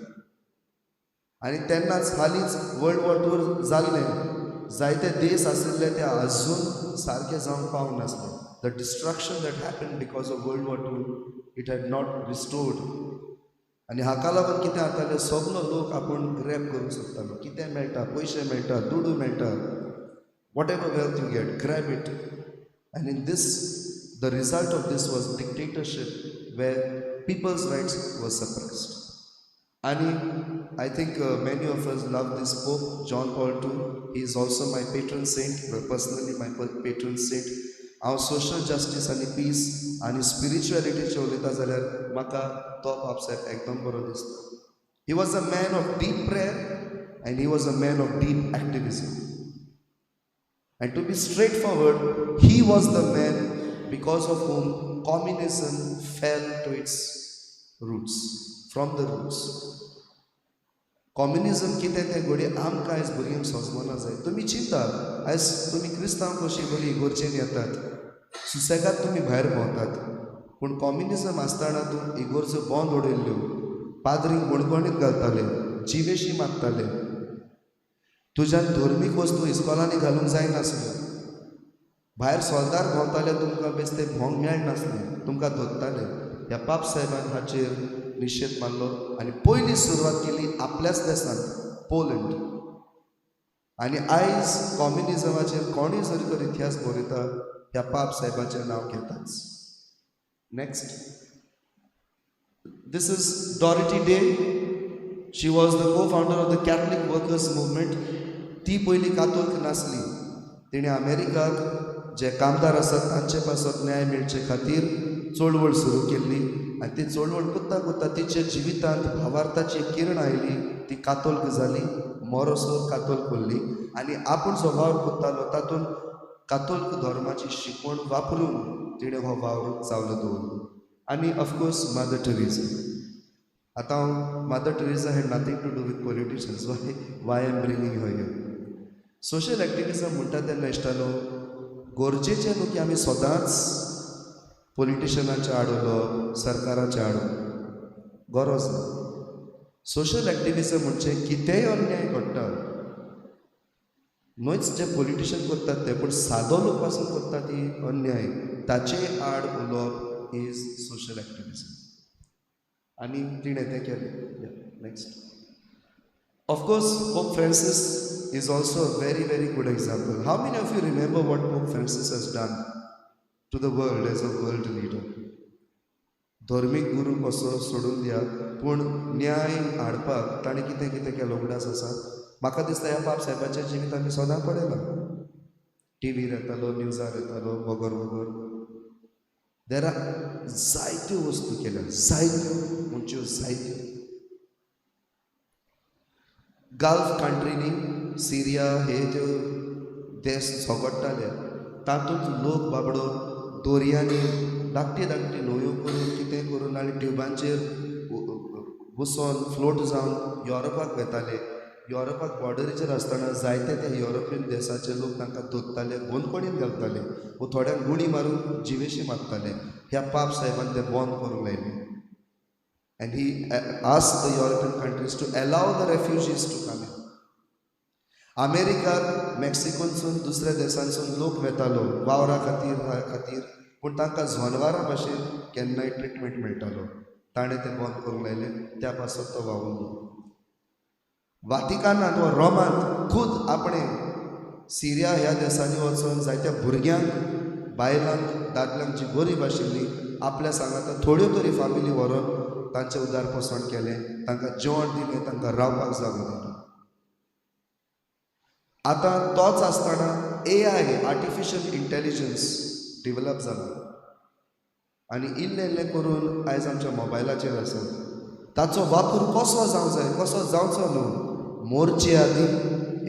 आनी तेन्नाच हालींच वर्ल्ड वॉर टू जाल्लें, जायते देश आशिल्ले ते अजून सारके जावंक पावंक नासले. The destruction that happen because of World War II, it had not restored. आनी हाका लागून कितें जातालें, सगलो लोक आपूण ग्रॅब करूंक सोदतालो, कितें मेळटा, पयशे मेळटा, दुडू मेळटा, whatever wealth you get, grab it. And in this, the result of this was dictatorship where people's rights were suppressed. And I think many of us love this Pope, John Paul II. He is also my patron saint, personally my patron saint. हांव सोशल जस्टीस आनी पीस आनी स्पिरिच्युअलिटीचेर उलयता जाल्यार म्हाका तो पाप साहेब एकदम बरो दिसता. He was a man of deep prayer and he was a man of deep activism. And to be straightforward, he was the man because of whom communism fell to its roots, from the roots. Communism कितें तें घडये आमकां आयज भुरग्यांक समजना जाय. तुमी चिंता, आयज तुमी क्रिस्तांव कशी बरी इगोर्जेन येतात, सुसेगाद तुमी भायर भोंवतात, पूण कम्युनिजम आसतना तूं इगोर्जो बंद उडयल्ल्यो, पाद्रींक बणकणीत घालताले, जिवेशी मागताले, तुज्यान धर्मीक वस्तू इस्कॉलांनी घालूंक जायनासल्यो, भायर सोल्दार भोंवताले, तुमकां बेस्ते भोंवंक मेळनासलें, तुमकां धरताले. ह्या पाप साहेबान हाचेर निशेध मारलो आनी पयली सुरवात केली आपल्याच देशांत, पोलंड. आनी आयज कम्युनिजमाचेर कोणूय जरी तर इतिहास बरयता ह्या पाप साहेबाचें नांव घेताच. Next, this is Dorothy Day. She was the co founder of the Catholic Workers Movement. ती पयलीं कातोल्क नासली. तिणें अमेरिकाक जे कामदार आसात तांचे पासत न्याय मेळचे खातीर चळवळ सुरू केल्ली आनी ती चळवळ कोत्ता कोत्ता तिच्या जिवितांत भावार्थाची किरण आयली. ती कातोल्क जाली, मोरोसोर कातोल्क उरली आनी आपूण जो वावर कोत्तालो तातूंत कातोल्क धर्माची शिकवण वापरून तिणें हो वावर चालू दवरलो. आनी ऑफकोर्स मदर टेरेसा. आतां Mother Teresa had nothing to do with politicians. Why am bringing her here? Social activism म्हणटा तेन्ना इश्टानो गरजेचें न्हू की आमी सदांच पॉलिटिशनाच्या आड उलोवप, सरकाराच्या आड, गरज ना. सोशल एक्टिविजम म्हणजे कितेंय अन्याय घडटा न्हयच जे पॉलिटिशन करतात ते, पूण सादो लोक पासून करता ती अन्याय, ताचे आड उलोवप is social activism. आनी तिणें तें केलें. Next, of course Pope Francis is also a very very good example. How many of you remember what Pope Francis has done to the world as a world leader? धर्मीक गुरू कसो सोडून दिया, पूण न्याय हाडपाक ताणें कितें कितें केलें उगडास आसा. म्हाका दिसता ह्या पाप साहेबाचें जिवीत आमी सदां पळयलां. टिवीर येतालो, न्यूजार येतालो, बगर बगर देरा जायत्यो वस्तू केल्या, जायत्यो म्हणच्यो जायत्यो. गल्फ कंट्रीनी सिरिया हे त्यो देश झगडटाले तातूंत लोक बाबडो दोरयांनी धाकटी धाकटी न्हंयो करून कितें करून आनी ट्युबांचेर बसोन फ्लोट जावन युरोपाक वेताले. युरोपाक बॉर्डरीचेर आसतना जायते त्या युरोपियन देसाचे लोक तांकां दोत्ताले, बंदखणीन घालताले वो थोड्यांक गुणी मारून जिवेशी मारताले. ह्या पाप साहेबान ते बंद करूंक लायले. And he asked the European countries to allow the refugees to come in. अमेरिकाक मेक्सिकोनसून दुसऱ्या देशांसून लोक वेतालो वावरा खातीर खातीर, पूण तांकां जनवरां भाशेन केन्नाय ट्रिटमेंट मेळटालो. ताणें तें बंद करूंक लायलें, त्या पासत तो वावुरलो. वातिकानांत वा रोमांत खूद आपणें सिरिया ह्या देशांनी वचून जायत्या भुरग्यांक, बायलांक, दादल्यांक जी गरीब आशिल्ली आपल्या सांगाता थोड्यो तरी फामिली व्हरोन तांचें उदार पोसण केलें, तांकां जेवण दिलें, तांकां रावपाक जागो दिलो. आतां तोच आसतना AI, artificial intelligence develop जाला आनी इल्लें इल्लें करून आयज आमच्या मोबायलाचेर आसा. ताचो वापर कसो जावंक जाय, कसो जावचो न्हू, मोरचे आदीं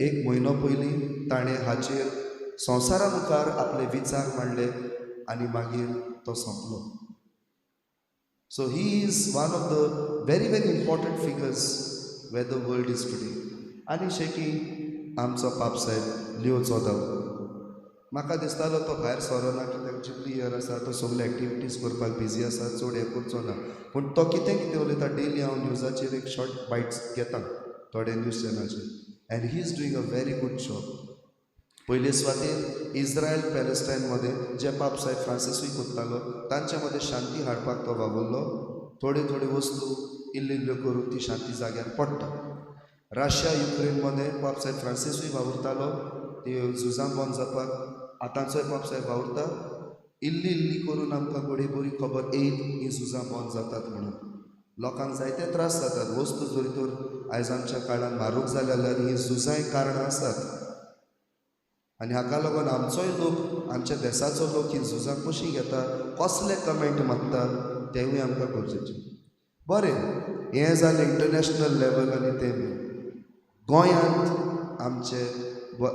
एक म्हयनो पयलीं ताणें हाचेर संवसारा मुखार आपले विचार मांडले आनी मागीर तो सोंपलो. So he is one of the very very important figures where the world is today. आनी शेकी आमचो पाप साहेब लिओ चौदा, म्हाका दिसतालो तो भायर सरना कित्याक जुबली इयर आसा, तो सगळे एक्टिविटीज करपाक बिजी आसा, चड हें करचो ना. पूण तो कितें कितें उलयता डेली हांव न्यूजाचेर एक शॉर्ट बायट्स घेता थोडे news चॅनलाचेर, and he is doing a very good job. पयले सुवातेर इस्रायल पॅलेस्टायन मदें जे पाप साहेब फ्रांसिसूय कोत्तालो तांचे मदें शांती हाडपाक तो वावुरलो. थोड्यो थोड्यो वस्तू इल्ल्यो इल्ल्यो करून ती शांती जाग्यार पडटा. रशिया युक्रेन मदें पाप साहेब फ्रांसिसूय वावुरतालो, ती झुजां बंद जावपाक आतांचोय पाप साहेब वावुरता. इल्ली इल्ली करून आमकां घडये बरी खबर येयत हीं झुजां बंद जातात म्हणून. लोकांक जायते त्रास जातात, वस्तू जरी तर आयज आमच्या काळान म्हारग जाल्या जाल्यार हीं झुजांय कारणां आसात. आनी हाका लागून आमचोय लोक, आमच्या देसाचो लोक ही झुजां कशीं घेता, कसले कमेंट मागता तेवूय आमकां गरजेचें. बरें, हें जालें इंटरनॅशनल लेवल आनी तें बी. गोंयांत आमचे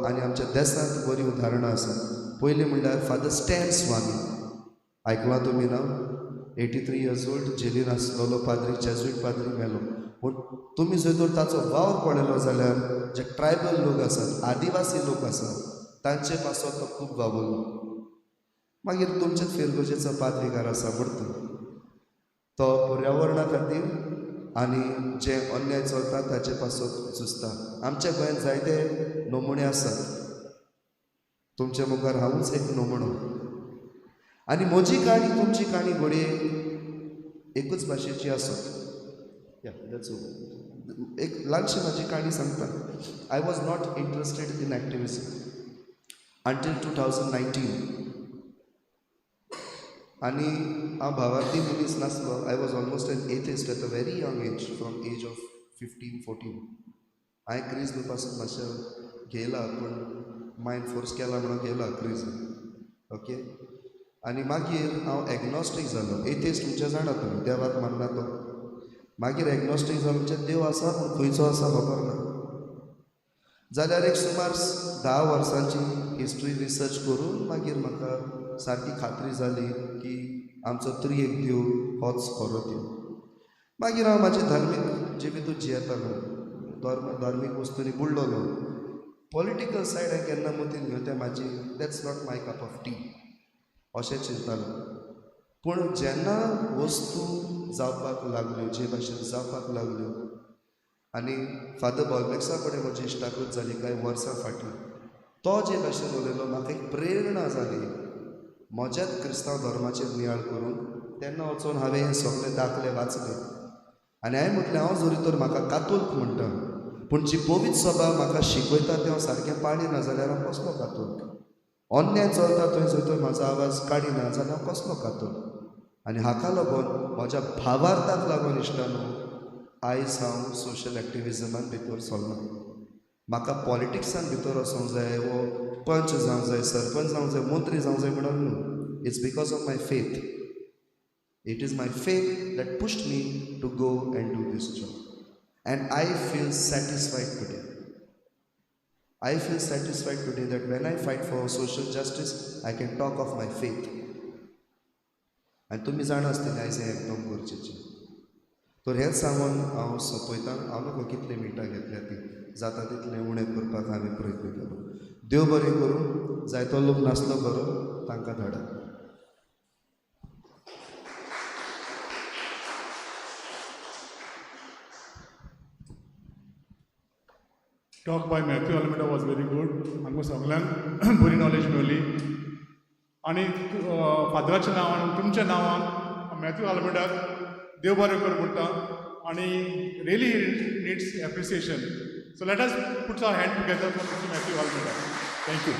आनी आमच्या देसांत बरीं उदाहरणां आसात. पयलीं म्हणल्यार फादर स्टॅन स्वामी, आयकलां तुमी नांव? 83 इयर्स ओल्ड, जेलीन आसलेलो पाद्री, जेजुईट पाद्री मेलो. पूण तुमी जर तर ताचो वावर पळयलो जाल्यार जे ट्रायबल लोक आसात, आदिवासी लोक आसात, तांचे पासत तो खूब वावुरलो. मागीर तुमच्याच फिरगोजेचो पाद्रीकार आसा म्हणटा, तो पर्यावरणा खातीर आनी जे अन्याय चलता ताचे पासत झुजता. आमच्या गोंयांत जायते नमुने आसात, तुमच्या मुखार हांवूच एक नमुनो. आनी म्हजी काणी तुमची काणी घडये एकूच भाशेची आसत. एक ल्हानशी म्हाजी काणी सांगता. I was not interested in activism until 2019. आनी हांव भावार्थी मनीस नासलो. I was almost an atheist at a very young age, from age of 15 14. हांवें क्रिज्म पासून मातशें घेयला, पूण मायंड फोर्स केला म्हणून घेयला क्रिज्म. ओके, आनी मागीर हांव एग्नॉस्टीक जालो. एथिस्ट म्हणजे जाणा तुमी, देवाक मानना तो. मागीर एग्नॉस्टीक जालो म्हणजे देव आसा पूण खंयचो आसा खबर ना. जाल्यार एक सुमार 10 वर्सांची हिस्ट्री रिसर्च करून मागीर म्हाका सारकी खात्री जाली की आमचो त्रिएक देव होच खरो देव. मागीर हांव म्हाजें धार्मीक जिवितूच जियेतालो, धार्मीक वस्तूंनी बुडलोलो. पॉलिटिकल सायड हांवें केन्ना मतीन घेवन तें म्हाजी that's not my cup of tea अशें चिंततालो. पूण जेन्ना वस्तू जावपाक लागल्यो, जे भाशेन जावपाक लागल्यो, आनी फादर बॉलमॅक्सा कडेन म्हजी इश्टागत जाली कांय वर्सां फाटीं, तो जे भाशेन उलयलो म्हाका एक प्रेरणा जाली म्हज्याच क्रिस्तांव धर्माचेर नियाळ करून. तेन्ना वचून हांवें हे सगळे दाखले वाचले आनी हांवें म्हटलें हांव जरी तर म्हाका कातोल्क म्हणटा, पूण जी पवित्र सभा म्हाका शिकयता तें हांव सारकें पाळिना जाल्यार हांव कसलो कातोल्क? अन्याय चलता थंय जर तर म्हाजो आवाज काडिना जाल्यार हांव कसलो कातोल्क? आनी हाका लागून म्हज्या भावार्थाक लागून इश्टानो आयज हांव सोशल एक्टिविजमान भितर सरना. म्हाका पॉलिटिक्सान भितर वचोंक जाय, वो पंच जावंक जाय, सरपंच जावंक जाय, मंत्री जावंक जाय म्हणून न्हू. It's because of my faith. It is my faith that pushed me to go and do this job. And I feel satisfied today. I feel satisfied today that when I fight for social justice, I can talk of my faith. आनी तुमी जाणा आसतलीं आयज हें एकदम गरजेचें. तर हेंच सांगून हांव सोंपयतां. हांव नको कितलीं मिनटां घेतल्या ती, जाता तितलें उणें करपाक हांवें प्रयत्न केलो. देव बरें करूं. जायतो लोक नासलो बरो, तांकां धाडात. Talk by Matthew Almeida was very good. आमकां सगल्यांक बरी नॉलेज मेवली. आनी फादराच्या नांवान, तुमच्या नांवान मॅथ्यू आल्मेडाक देव बरें कर म्हणटा. आनी really needs appreciation. So let us put our hand together for mister Matthew Almeida. Thank you.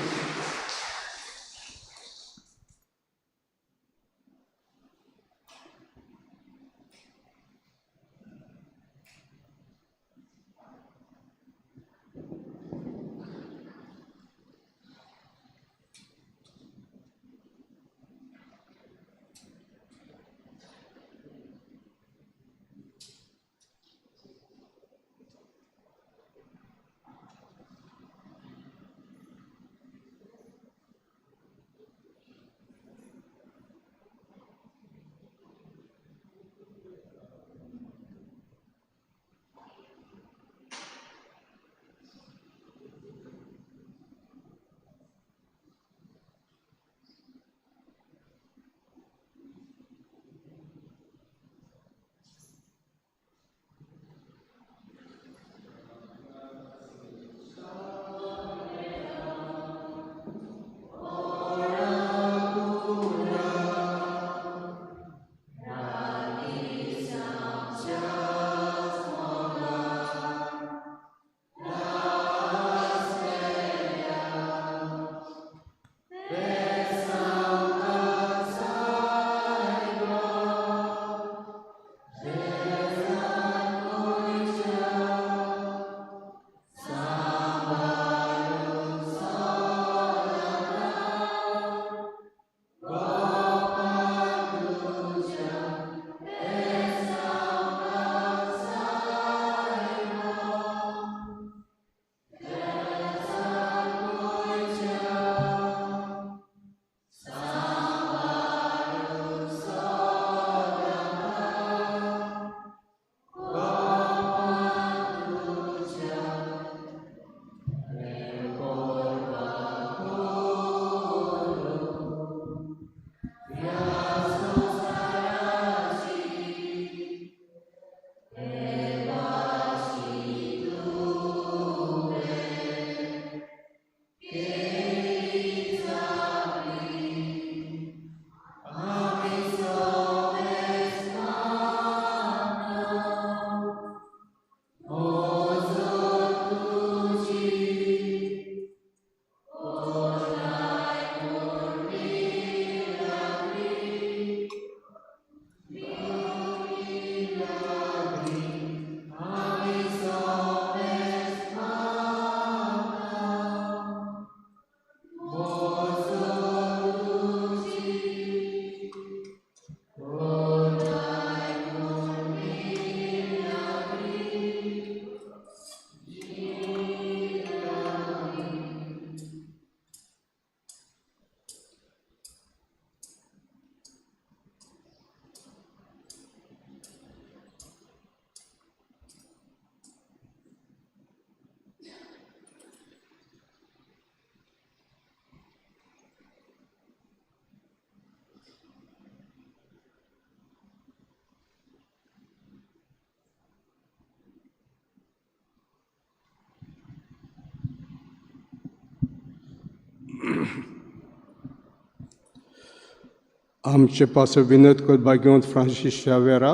आमचे पासो विनोद करपाक घेवन फ्रांसीस शावेरा,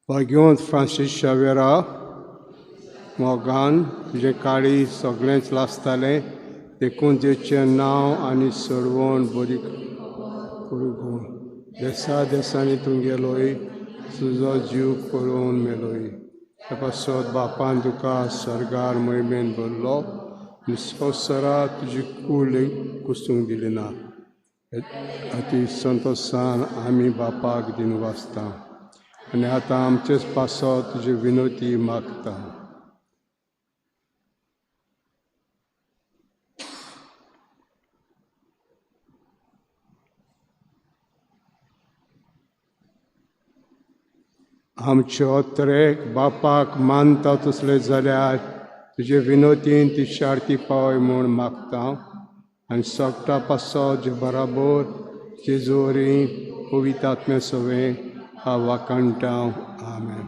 भाग्यवंत फ्रांसीस शावेरा, मोगान तुजें काळी सगळेंच लासतालें, देखून जेचें नांव आनी सोडवण बरी करूं देसा देसांनी तूं गेलोय, तुजो जीव करून मेलोय. ते पासत बापान तुका सर्गार मोहिमेन भरलो आनी संवसारा तुजी कूड कुसूंक दिली ना. अती संतोशान आमी बापाक दिन वाचता आनी आतां आमचेच पासत तुजी विनोती मागता. आमचे अत्रेक बापाक मानता तसले जाल्यार तुजे विनोतीन ती शार्ती पावय म्हूण मागता आनी सगटा पासत जे बराबर जेजोरी पवित्र आत्म्या सवें हांव वाखाणटा. आमेन.